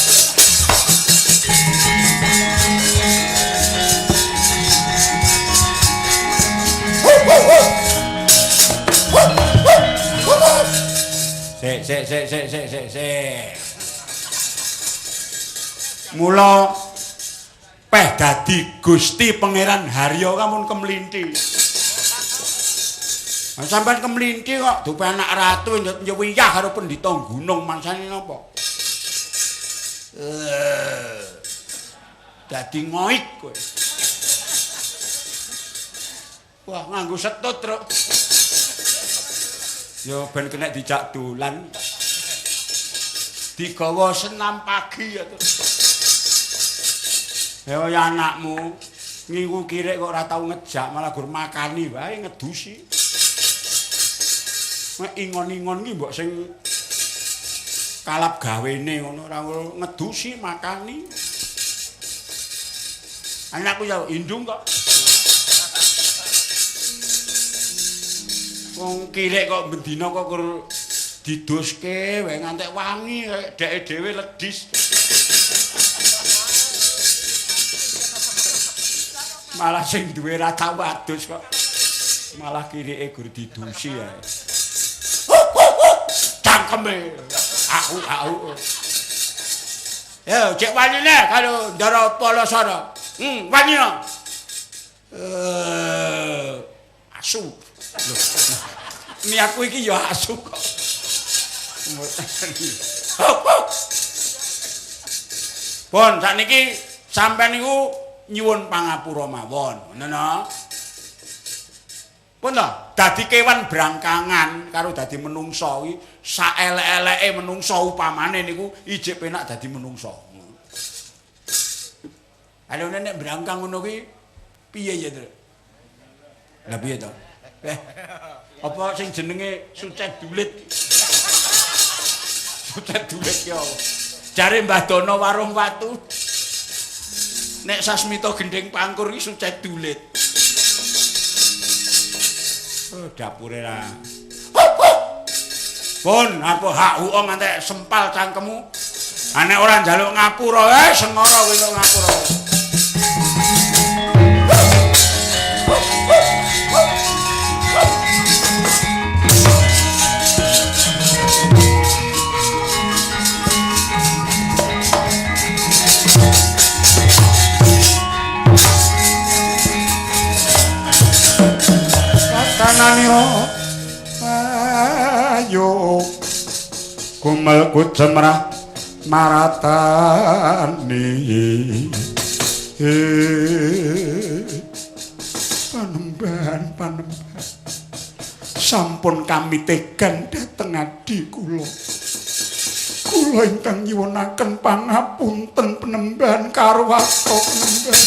Sik sik sik sik sik sik sik. Mula peh dadi Gusti Pangeran Harya kamun kemlinthi. Lah sampean kemlinthi kok dupe anak ratu nyewiyah karo pendhita gunung mangsane napa? Dadi ngoik kowe. Wah, nganggo setut, Truk. Ya ben kena dijak dolan. Digawa senam pagi ya, Truk. Ya ya anakmu ngingu kirik kok ora tau ngejak, malah gur makani wae ngedusi. Nek ingon-ingon ki mbok sing kalap gawene ngono ora ngedusi makani. Anakku ya indung kok. Wong kirik kok bendina kok kur diduske wae ngantek wangi dheke dhewe ledis. Malah sing duwe ra tau adus kok. Malah kirike gur didusi ae. Cangkeme. Aku aku. Yo, cek wanine karo Ndara Palasara. Wani. Asu. Lho. Niatku iki ya asu kok. Pun sakniki sampean niku nyuwun pangapura mawon, ngono no. Pun to, dadi kewan brangkangan karo dadi menungsa kuwi saelek-eleke menungsa upamane niku ijik penak dadi menungsa. Halo nek brangkang ngono kuwi piye ya, Tru? Lah piye to? Apa sing jenenge sucet dulit? Sucet dulit ki apa? Jare Mbah Dono warung watu. Nek Sasmita gendhing pangkur iki sucet dulit. Oh, dapure ra. Pun apa hak uo ngantek sempal cangkemmu. Nek ora njaluk ngapura, sengara kowe kok ngapura. Kananira ayo kumel kucemrah maratani panembahan panembahan sampun kami tegan dhateng adi kula. Kula Kula ingkang nyuwunaken pangapunten penemban karo warta penemban.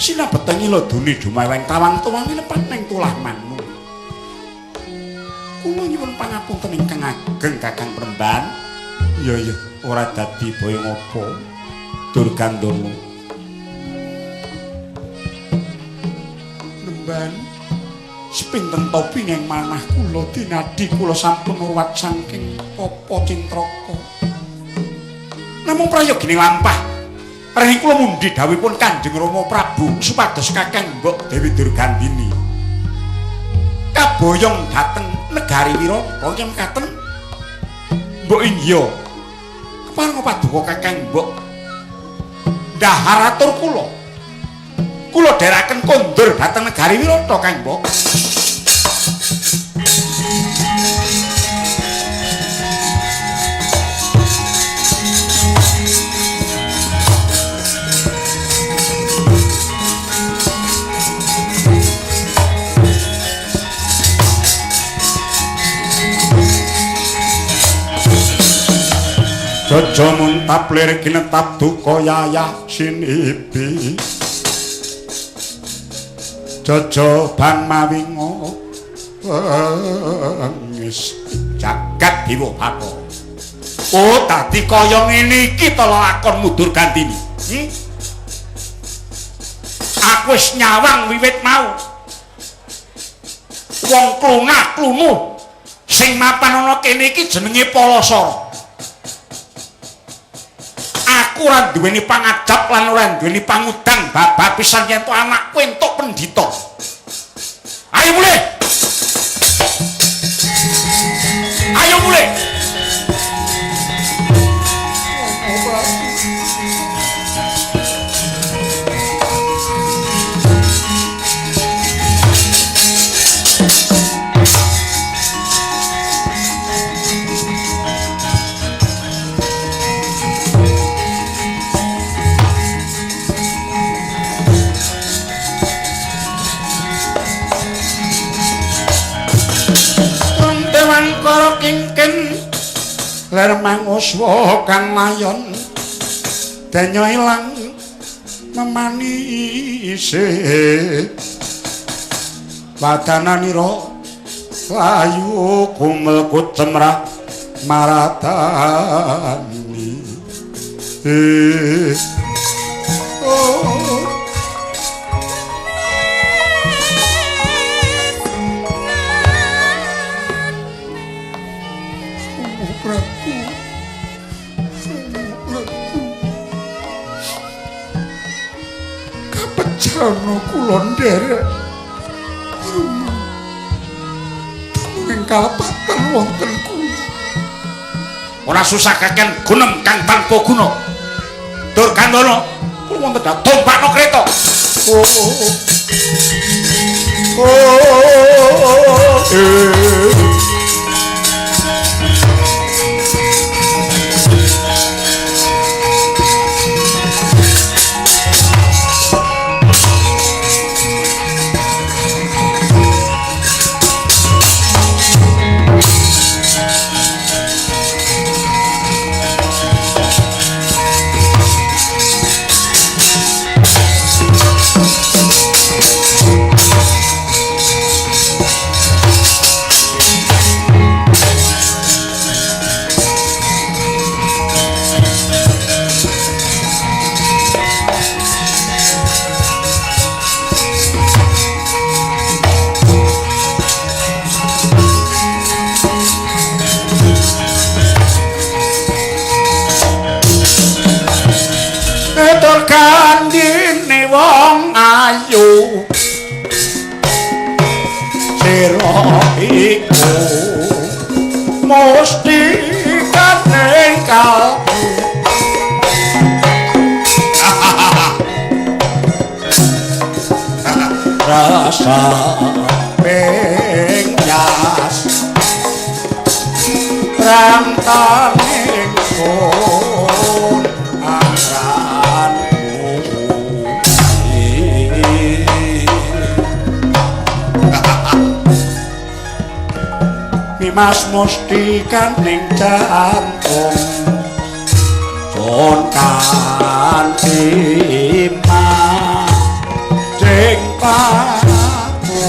Sinabetengi ladune dumaweng tawang tuwangi lepat ning tulah manmu. Kula nyuwun pangapunten ingkang ageng Kakang Premban. Iya iya, ora dadi boyo ngapa. Durgandana. Nemban sepinten topi ing manah kula dinadi kula sampun urwat saking Papa Cintraka. Namung prayogine lampah. Reng kula mundhi dhawuhipun Kanjeng Rama Prabu supados Kakang Mbok Dewi Durgandini kaboyong dhateng negari Wirata yen mekaten Mbok Inggya kepareng paduka Kakang Mbok ndahar atur kula. Kula dherekaken kondur dhateng negari Wirata Kang Mbok. Aja muntap lir kinetap duka yayah sinibi. Jaja bang mawinga wis jagat dewa bapa. Oh dadi kaya ngene iki to lakonmu Durgandini. Aku wis nyawang wiwit mau. Wong klunah-klunuh sing mapan ana kene iki jenenge Palasara. Aku ora duweni pangajap lan ora duweni pangudang babah pisan yen to anakku entuk pendhita. Ayo mulih. Ayo mulih. Kingkin ler manguswa kang layon danya ilang memanise wadananira layu kumel kucemrah maratani. Oh Kapejana kula nderek rumah ing kalepatan wonten kula. Ora susah kaken gunem kang tanpa guna. Durgandana, kula wonten tumpakno kreta. Oh. Oh. iku mustikaning kalbu. Rasa pengyas rantaning sun angran. Mas mustikaning jantung sun kanthi jeng paku.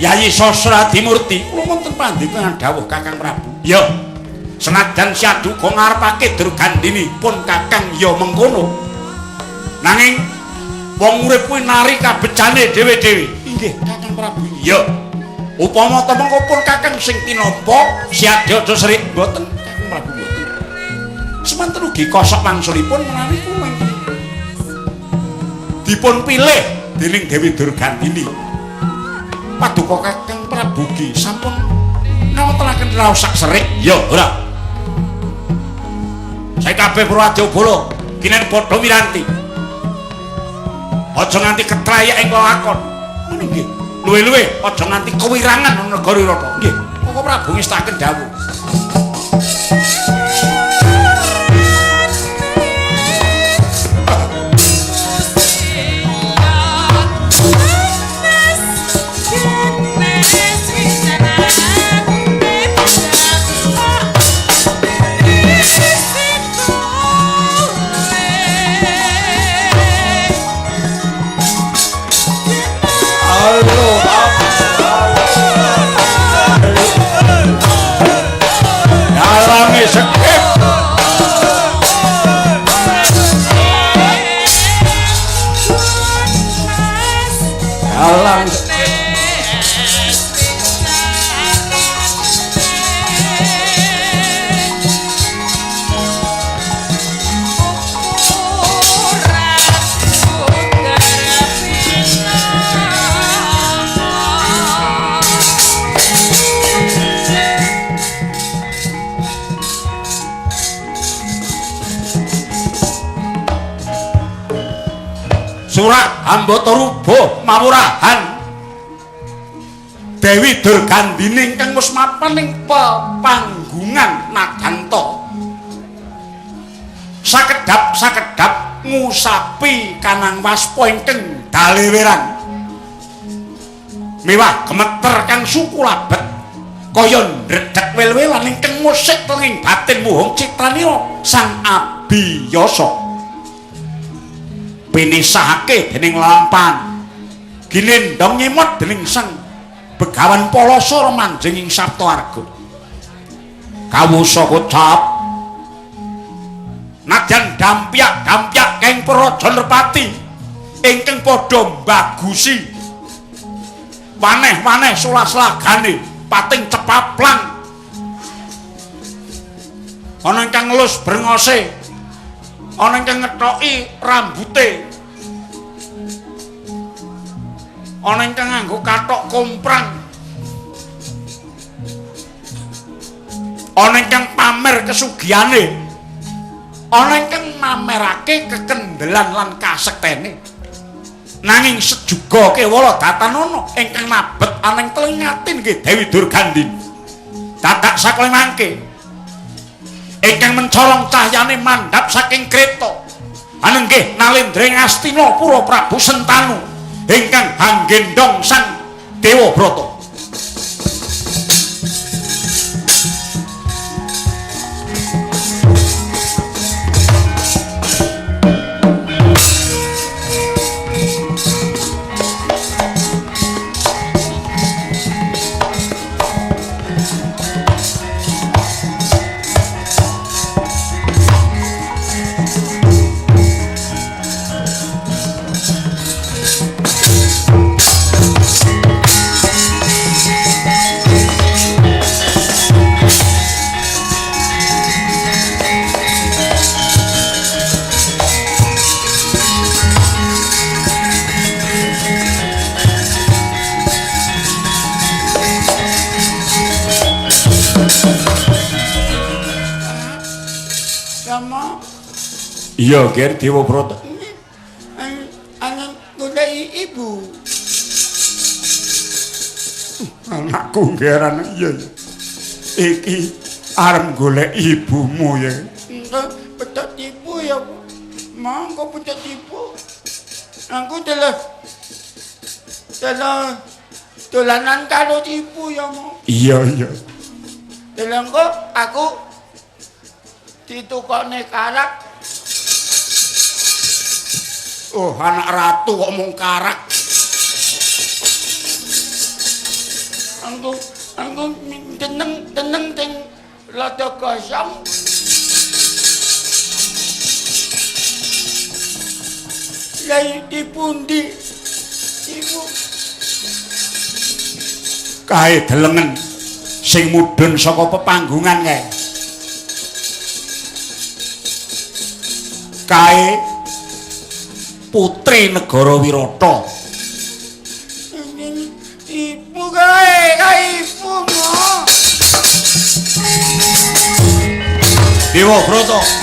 Yayi Sosradimurti, kula wonten pandhekan dawuh Kakang Prabu. Ya, senajan siaduka ngarepake Durgandini pun Kakang ya mengkono. Nanging wong urip kuwi nari kabejane dhewe-dhewe. Inggih, Kakang Prabu. Ya. Upama ta mengko pun Kakang sing tinampa siadya aja serik mboten Kakang Prabu mboten. Semanten ugi kosok wangsulipun menawi kula ingkang dipun pilih dening Dewi Durgandini. Paduka Kakang Prabu ki sampun ngawontenaken raos sak serik. Ya ora. Saiki kabeh Purwadya kinen padha miranti. Aja nganti ketrayak ing lelakon. Ngono nggih. Luwe-luwe aja nganti kewirangan ana negara Wirata. Nggih. Koko Prabu ngestaken dawuh. Dalange sekip. Dalang Surak hambata rubuh mawurahan Dewi Durgandini ingkang wis mapan ing pepanggungan Naganta. Sakedhap-sakedhap ngusapi kanang waspa ingkang daleweran. Miwah gemeter kang suku labet kaya ndredeg wel-welan ingkang musik tenging batin muhung citranira Sang Abiyasa. Pinisahake dening lampahan ginendhong nyemot dening Sang Begawan Palasara manjing ing Saptaarga. Kawusa kocap nadyan dampyak-dampyak keng Praja Nerpati ingkang padha mbagusi waneh-waneh solas-lagane pating cepaplang ana ingkang ngelus brengose, ana ingkang ngethoki rambute, ana ingkang nganggo kathok komprang, ana ingkang pamer kesugihane, ana ingkang mamerake kekendelan lan kasektene. Nanging sejuga kewala datanana ingkang nabet aneng tlengatin nggih Dewi Durgandini. Dadak sakoling mangke ingkang mencorong cahyane mandhap saking kreta anenggih Nalendra ing Astina Pura Prabu Sentanu ingkang hanggendhong Sang Dewa Brata. Iya, Ger Dewabrata. Anak golek ibu. Anakku Ger, iya. Iki arep golek ibumu ya. Engko petot ibu ya. Monggo petot ibu. Aku telah dolanan karo ibu ya, Mo. Iya, iya. Deleng kok aku ditukokne karak. Oh, anak ratu kok mung karak. Aku teneng sing rada gosong. Lah iki pundi? Ibu kae delengen sing mudhun saka pepanggungan kae. Kae putri negara Wirata. Ibu kae, kae ibu mo. Dewabrata.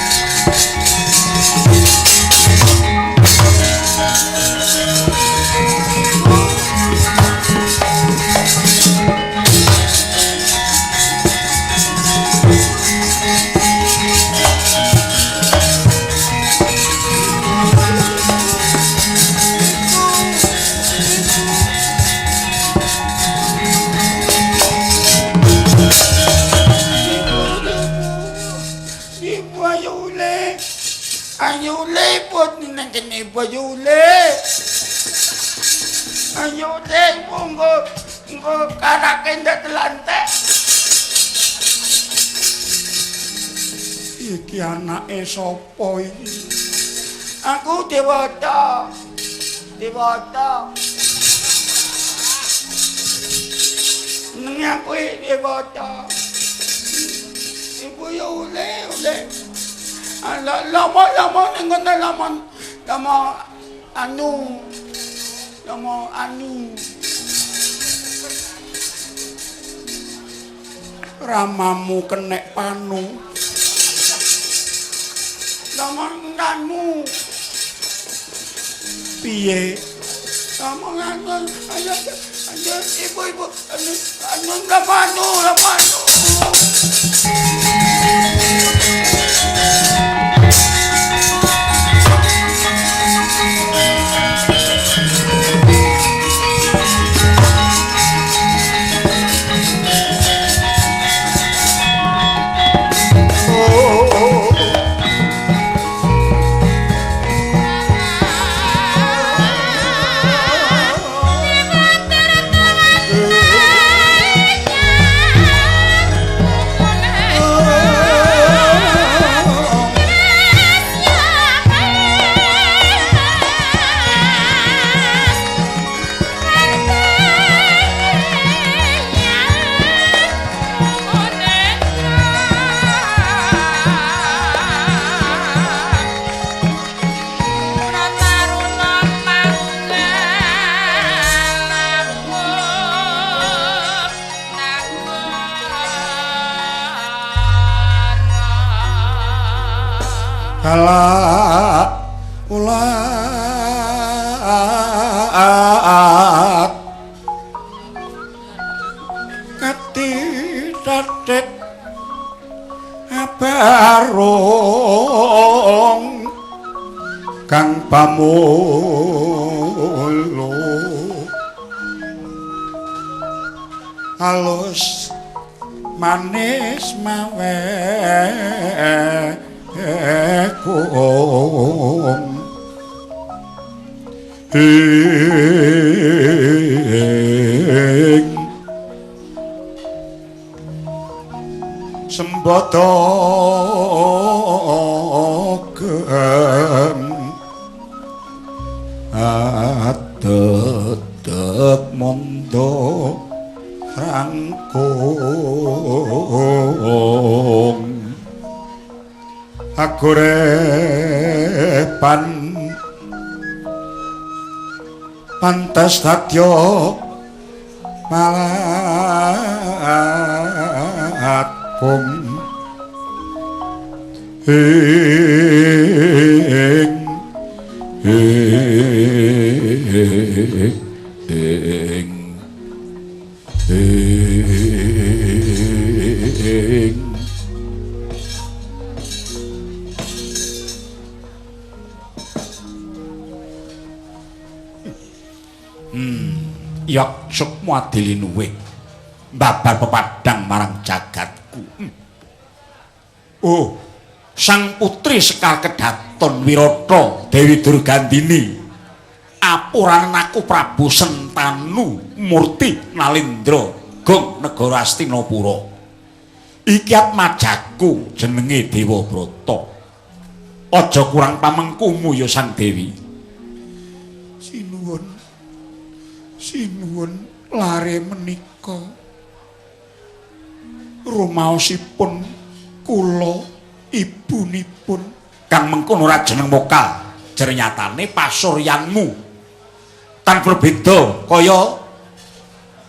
Ayo lepot nang kene ayo le. Ayo le monggo engko karake ndak telantek. Iki anake sapa iki? Aku Dewata. Dewata. Nang aku Dewata. Ibu yo le le. Lama ning ngono lama anu lama anu ramamu kenek panu lama anu piye lama anu ayo ayo ibu anu anu lama anu lama anu. Galak ulat ketitatit abarung kang pamulu halus manis mawe kung ing sembada gem adedek mondo rangkung agorepan pantes dadya malatkum ing Ing ing ing Yak sukma adilinuwe babar pepadang marang jagatku. Oh, sang putri Sekar Kedaton Wirata Dewi Durgandini apuranen aku Prabu Sentanu Murti Nalindra Gong Negara Astinapura. Iki atmajaku jenenge Dewabrata. Aja kurang pamengkumu ya Sang Dewi. Sinuwun. Sinuwun lare menika rumaosipun kula ibunipun kang mengkono ora jeneng mokal, jernyatane pasuryanmu tan berbeda kaya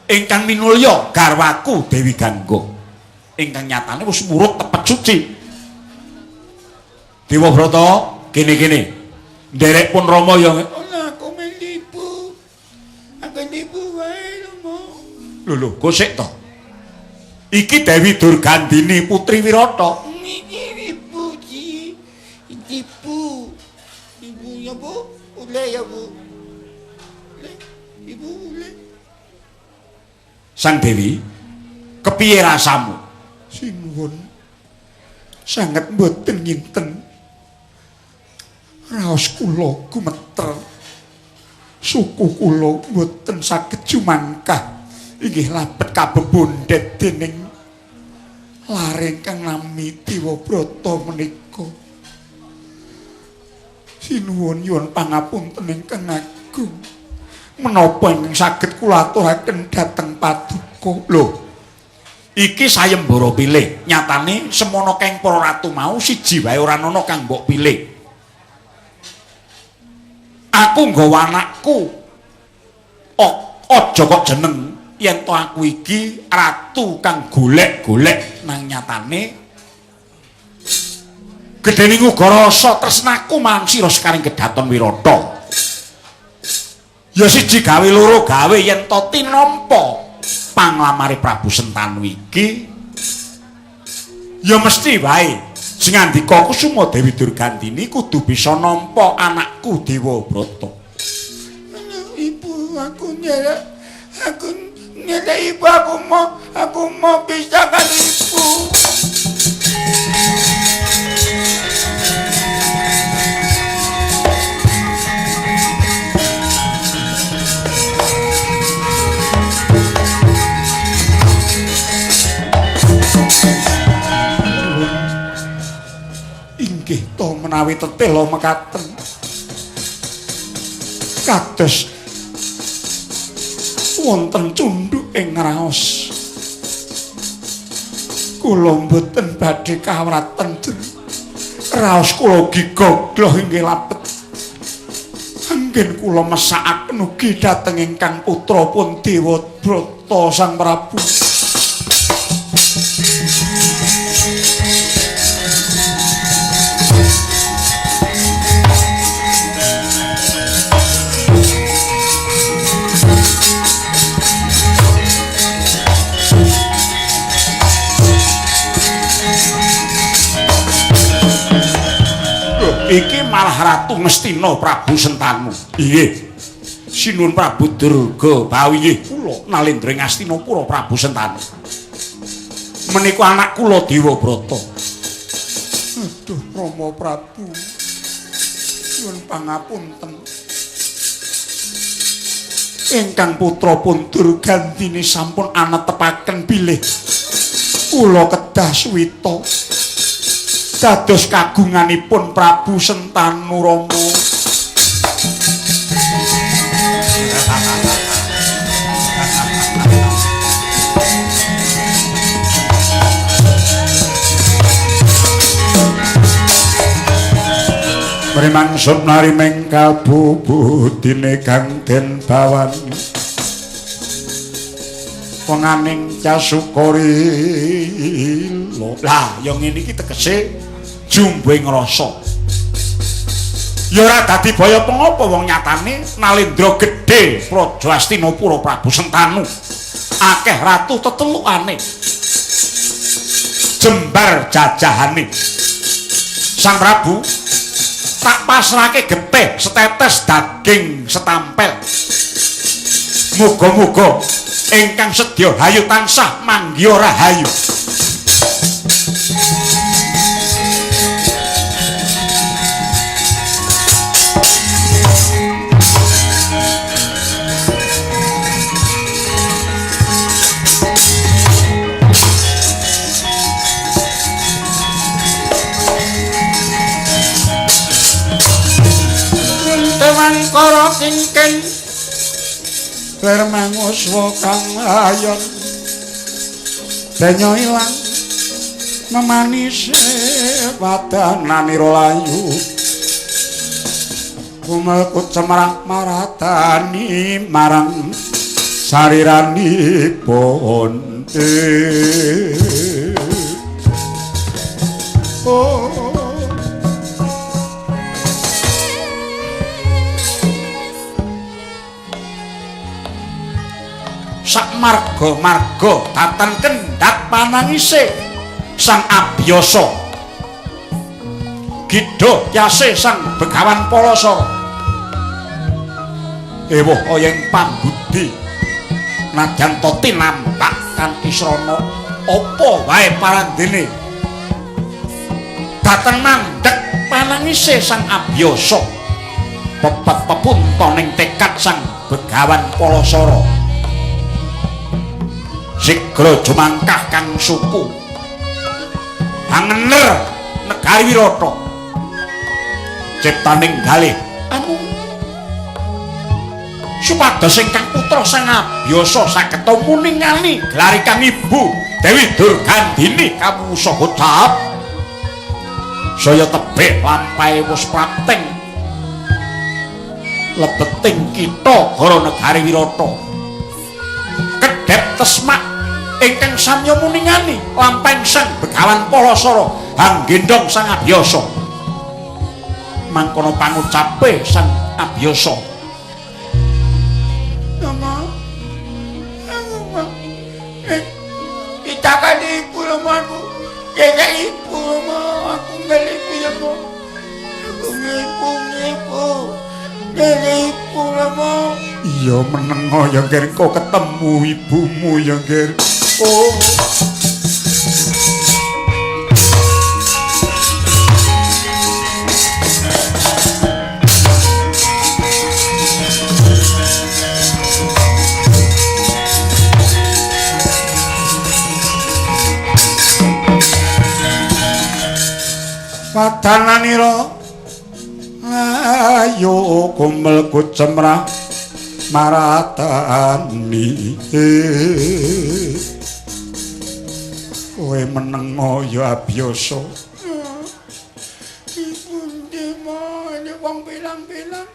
ingkang minulya garwaku Dewi Gangga ingkang nyatane wis murut tepet suci. Dewabrata kene-kene nderek pun Rama ya aku menipu. Aku nipu wae Rama. Lho lho, gosek to. Iki Dewi Durgandini putri Wirata. Niki ibu ji. Ibu. Ibu ya Bu, ule ya Bu. Ule, ibu ule. Sang Dewi, kepiye rasamu? Sinuwun sanget mboten nginten. Raos kula gumeter. Suku kula mboten saged jumangkah. Inggih labet kabebondet dening lare ingkang nami Dewabrata menika. Sinuwun nyuwun pangapunten ingkang agung. Menapa ingkang saged kula aturaken dhateng paduka? Lho, iki sayembara pilih. Nyatane semono keng para ratu mau siji wae ora ana kang mbok pilih. Aku nggawa anakku. Aja kok jeneng yen to aku iki ratu kang golek-golek nang nyatane gedene uga rasa tresnaku marang sira sekaring Kedaton Wirata. Ya siji gawe loro gawe yen to tinampa panglamare Prabu Sentanu iki ya mesti wae sing ngandika Kusuma Dewi Durgandini kudu bisa nampa anakku Dewabrata. Ibu aku nyelek, aku nyelek ibu, aku mau bisa kan ibu. Inggih to menawi tetela mekaten kados wonten cundhuk ing raos. Kula mboten badhe kawraten raos kula gigogloh inggih labet. Anggen kula mesakaken ugi dhateng ingkang putra pun Dewabrata Sang Prabu. Iki malah Ratu Ngastina Prabu Sentanu. Inggih. Sinuwun Prabu Durga Bawi inggih kula Nalendra ing Astinapura Prabu Sentanu. Menika anak kula Dewabrata. Aduh Rama Prabu. Nyuwun pangapunten. Ingkang putra pun Durgandini sampun anetepaken bilih kula kedah suwita dados kagunganipun Prabu Sentanu Rama. Mrimangsud narimeng kabubudine kang den bawani wenganing casukarila. Lah ya ngene iki tegese Jumbuhing rasa. Ya ora dadi baya pengapa wong nyatane Nalendra gedhe Praja Astinapura Prabu Sentanu. Akeh ratu tetelukane. Jembar jajahane. Sang Prabu tak pasrahke getih setetes daging setampel. Muga-muga ingkang sedya hayu tansah manggiha rahayu. Kara kingking lir manguswa kang ayon denyo ilang memanise wadananira layu kumelkut cemrah maratani marang sariranipun. Oh sak marga-marga datan kendhat panangise Sang Abiyasa gidha yase Sang Begawan Palasara ewuh kaya ing pambudi nadyan ta tinampak kanthi srana apa wae parandene datan mandhek panangise Sang Abiyasa pepet pepunta ning tekad Sang Begawan Palasara. Sigra jumangkah kang suku angener negari Wirata ciptaning galih anu supados ingkang putra Sang Abiyasa saged muningani gelari kang ibu Dewi Durgandini kamu saha cap saya tebih lampahe wis prapting lebeting kitha gara negari Wirata kedhep tesmak ingkang samya muningani lampahing Sang Begawan Palasara hanggendhong Sang Abiyasa. Mangkono pangucape Sang Abiyasa. Rama, Rama, ditakani ibu Rama aku, kekek ibu Rama, aku ngelih ibu Rama, aku ngibu ngibu, ngelih ibu Rama. Iya menengo ya ngger kok ketemu ibumu ya ngger. Oh. Wadananira ayo kumel kucemrah maratani. Kowe menengo ya Abiyasa. Ibu ndemane wong bilang-bilang.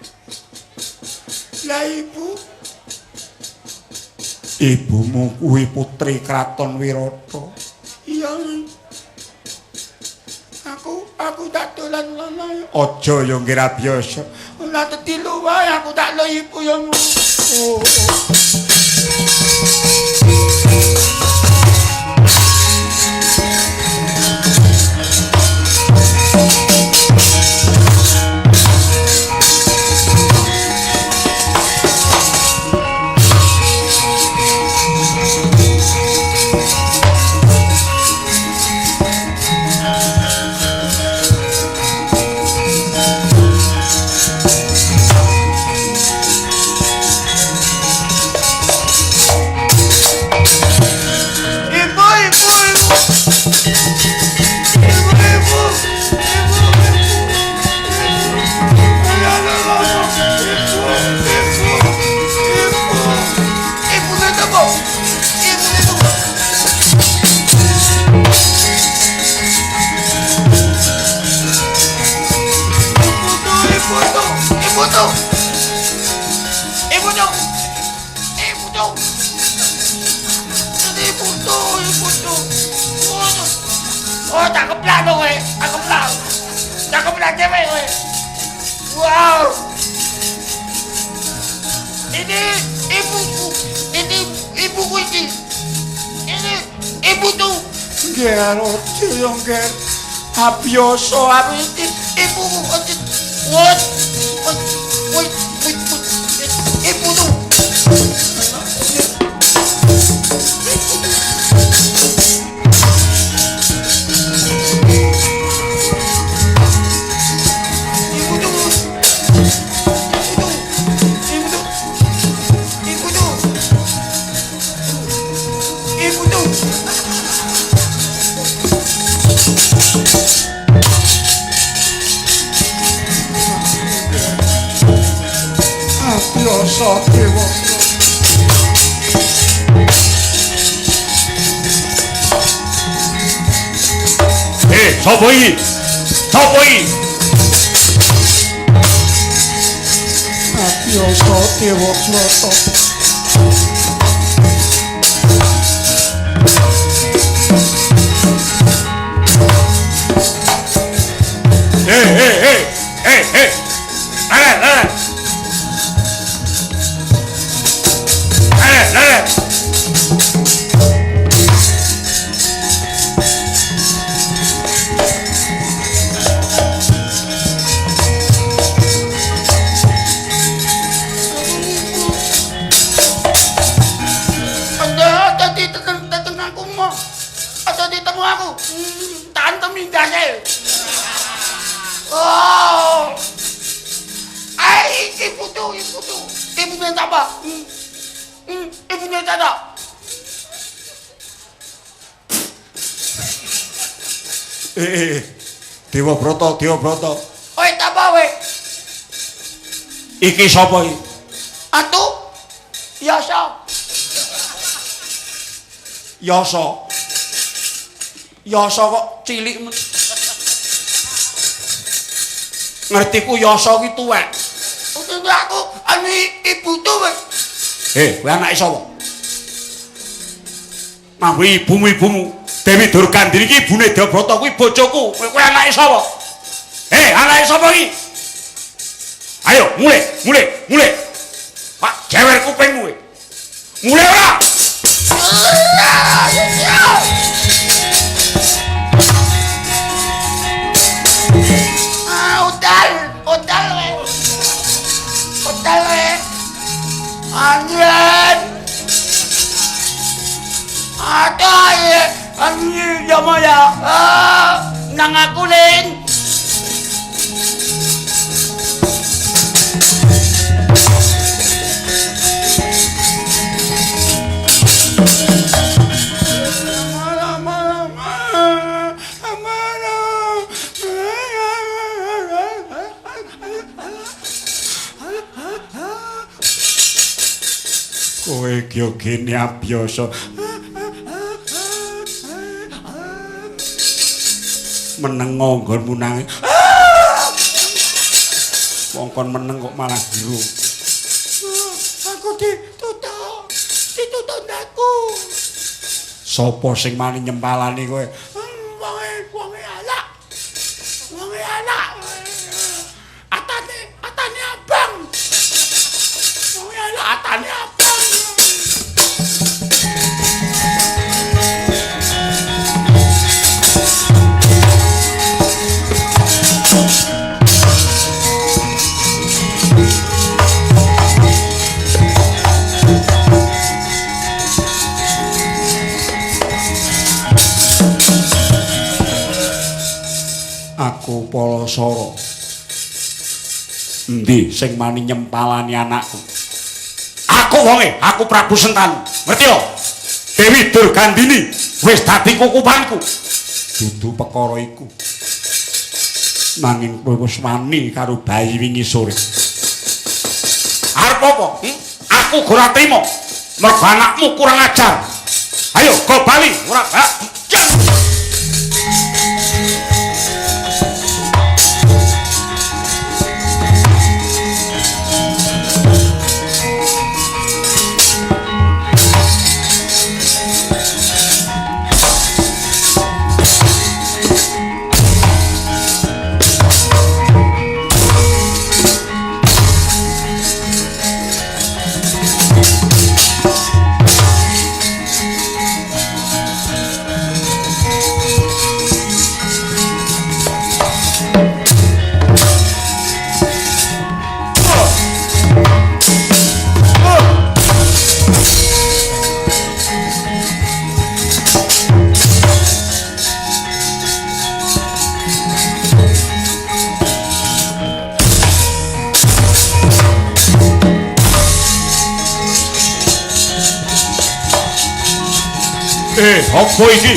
Lah ibu, ibumu kuwi putri Kraton Wirata. Iya. Aku tak dolan lono. Aja ya nggih Abiyasa. Ora tetilu wae aku tak lo ibu ya. Oh. Oh, tak keplak dong, tak keplak. Cakep lah cewek kowe. Wow. Ini ibuku. Ini ibuku iki. Ini ibu tuh. Nger aja yo nger. Abiyasa aku iki ibuku. Wot. Wot. Wot. Ibu tuh. Abiyasa dewa. Sapa iki? Sapa iki? Abiyasa dewa brata. Hei. Lere. Lere. Aku. Tantem ndase. Oh. Ai ibu tuh. Ibu apa? Ibu apa? Dewa Brata, Dewa Brata. Oi, apa we? Iki sapa iki? Atu. Yasa. Yasa. Yasa kok cilik men. Ngertiku Yasa ki tuwek. Aku anu ibu tuh. Kowe anake sapa? Mambu ibumu. Dewi Durgandini iki ibune Dewa Brata kuwi bojoku. Kowe anake sapa? Anake sapa iki? Ayo, mulih. Pak jewer kupingmu kowe. Mulih ora? Utal we. Anjen. Ada ya, anjen ya maya. Nang aku ling. Kowe iki gene abiyasa. Meneng nggonmu nangis. Wong kon meneng kok malah biru. Aku ditutuk. Ditutuk ndaku. Sopo sing mani nyempalani kowe? Wonge alak. Wonge alak. Atane abang. Wonge alak atane abang. Aku Palasara. Endi sing mani nyempalani anakku? Aku wonge, aku Prabu Sentanu. Ngerti yo? Dewi Durgandini wis dadi kukupanku. Dudu perkara iku. Nanging kowe wis wani karo bayi wingi sore. Arep apa? Aku ora trima. Mergo anakmu kurang ajar. Ayo, go bali, ora bak. Apa iki?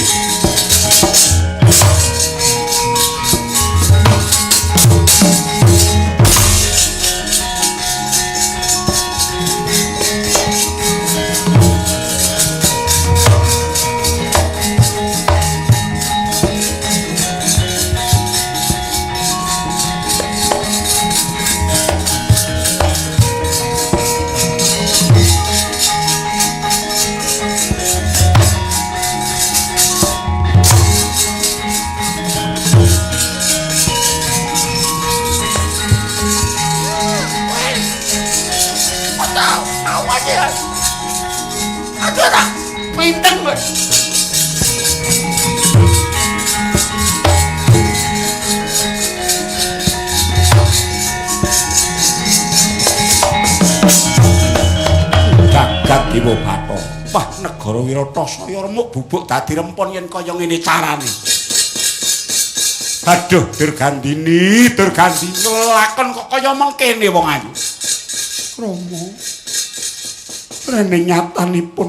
Jagat Dewa Bathara. Wah, negara Wirata saya remuk bubuk dadi rempon yen kaya ngene carane. Aduh, Durgandini, Durgandini, lakon kok kaya mengkene wong ayu. Rama, rene nyatanipun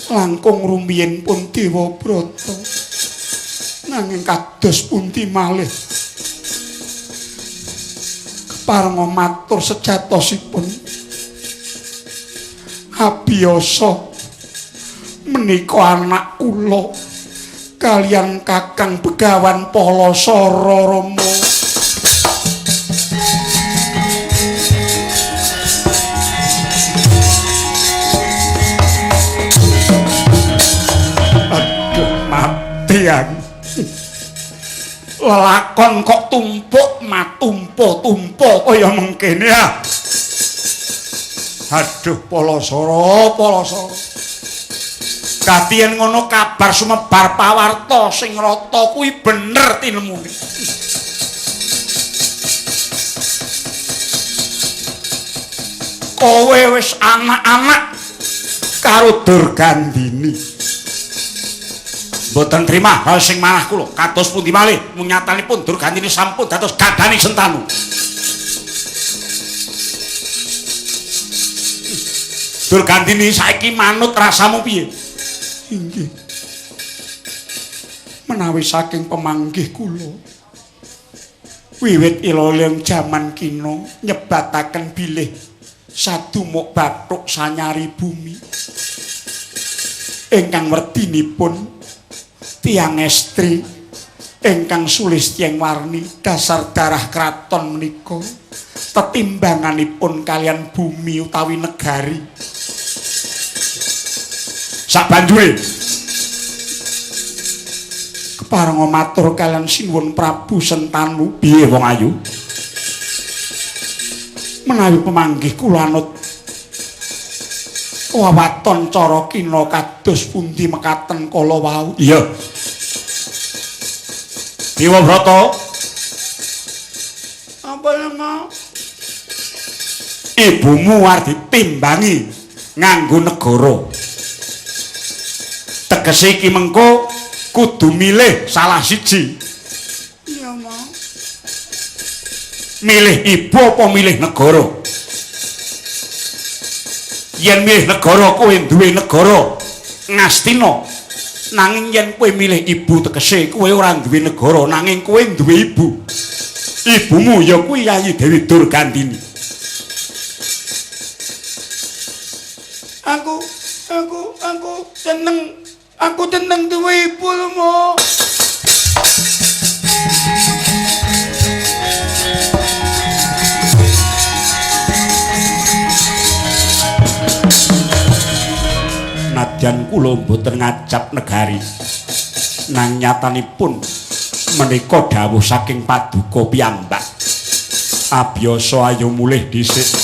langkung rumiyin pun Dewa Brata. Nanging kados pundi malih keparenga matur sejatosipun abiyasa menika anak kula kaliyan Kakang Begawan Palasara Rama. Aduh, mati aku. Lelakon kok tumpuk matumpo-tumpo kaya mengkene ah. Aduh, Palasara, Palasara. Dadi yen ngono kabar sumebar pawarta sing rata kuwi bener tinemune. Kowe wis anak-anak karo Durgandini. Mboten trima hal sing manah kula. Kados pundi malih mung nyatanipun Durgandini sampun dados gadaning Sentanu. Durgandini saiki manut rasamu piye? Inggih. Menawi saking pemanggih kula wiwit ila-ilang jaman kina nyebataken bilih sadumuk bathuk sanyari bumi ingkang werdinipun tiyang estri ingkang sulistyeng warni dasar darah kraton menika tetimbanganipun kaliyan bumi utawi negari. Sabanjure keparenga matur kaliyan Sinuwun Prabu Sentanu. Piye wong ayu? Menawi pemanggih kula anut wawaton cara kina kados pundi mekaten kala wau. Iya. Dewa Brata. Apa nama? Ibumu arep ditimbangi nganggo negara. Tegese iki mengko kudu milih salah siji. Iya, Ma. Milih ibu apa milih negara? Yen milih negara kowe duwe negara Ngastina. Nanging yen kowe milih ibu tegese kowe ora duwe negara nanging kowe duwe ibu. Ibumu ya kuwi Yayi Dewi Durgandini. Aku seneng. Aku seneng duwe ibu lho, Mo. Nadyan kula mboten ngajap negari, nang nyatanipun menika dawuh saking paduka piyambak. Abiyasa ayo mulih dhisik.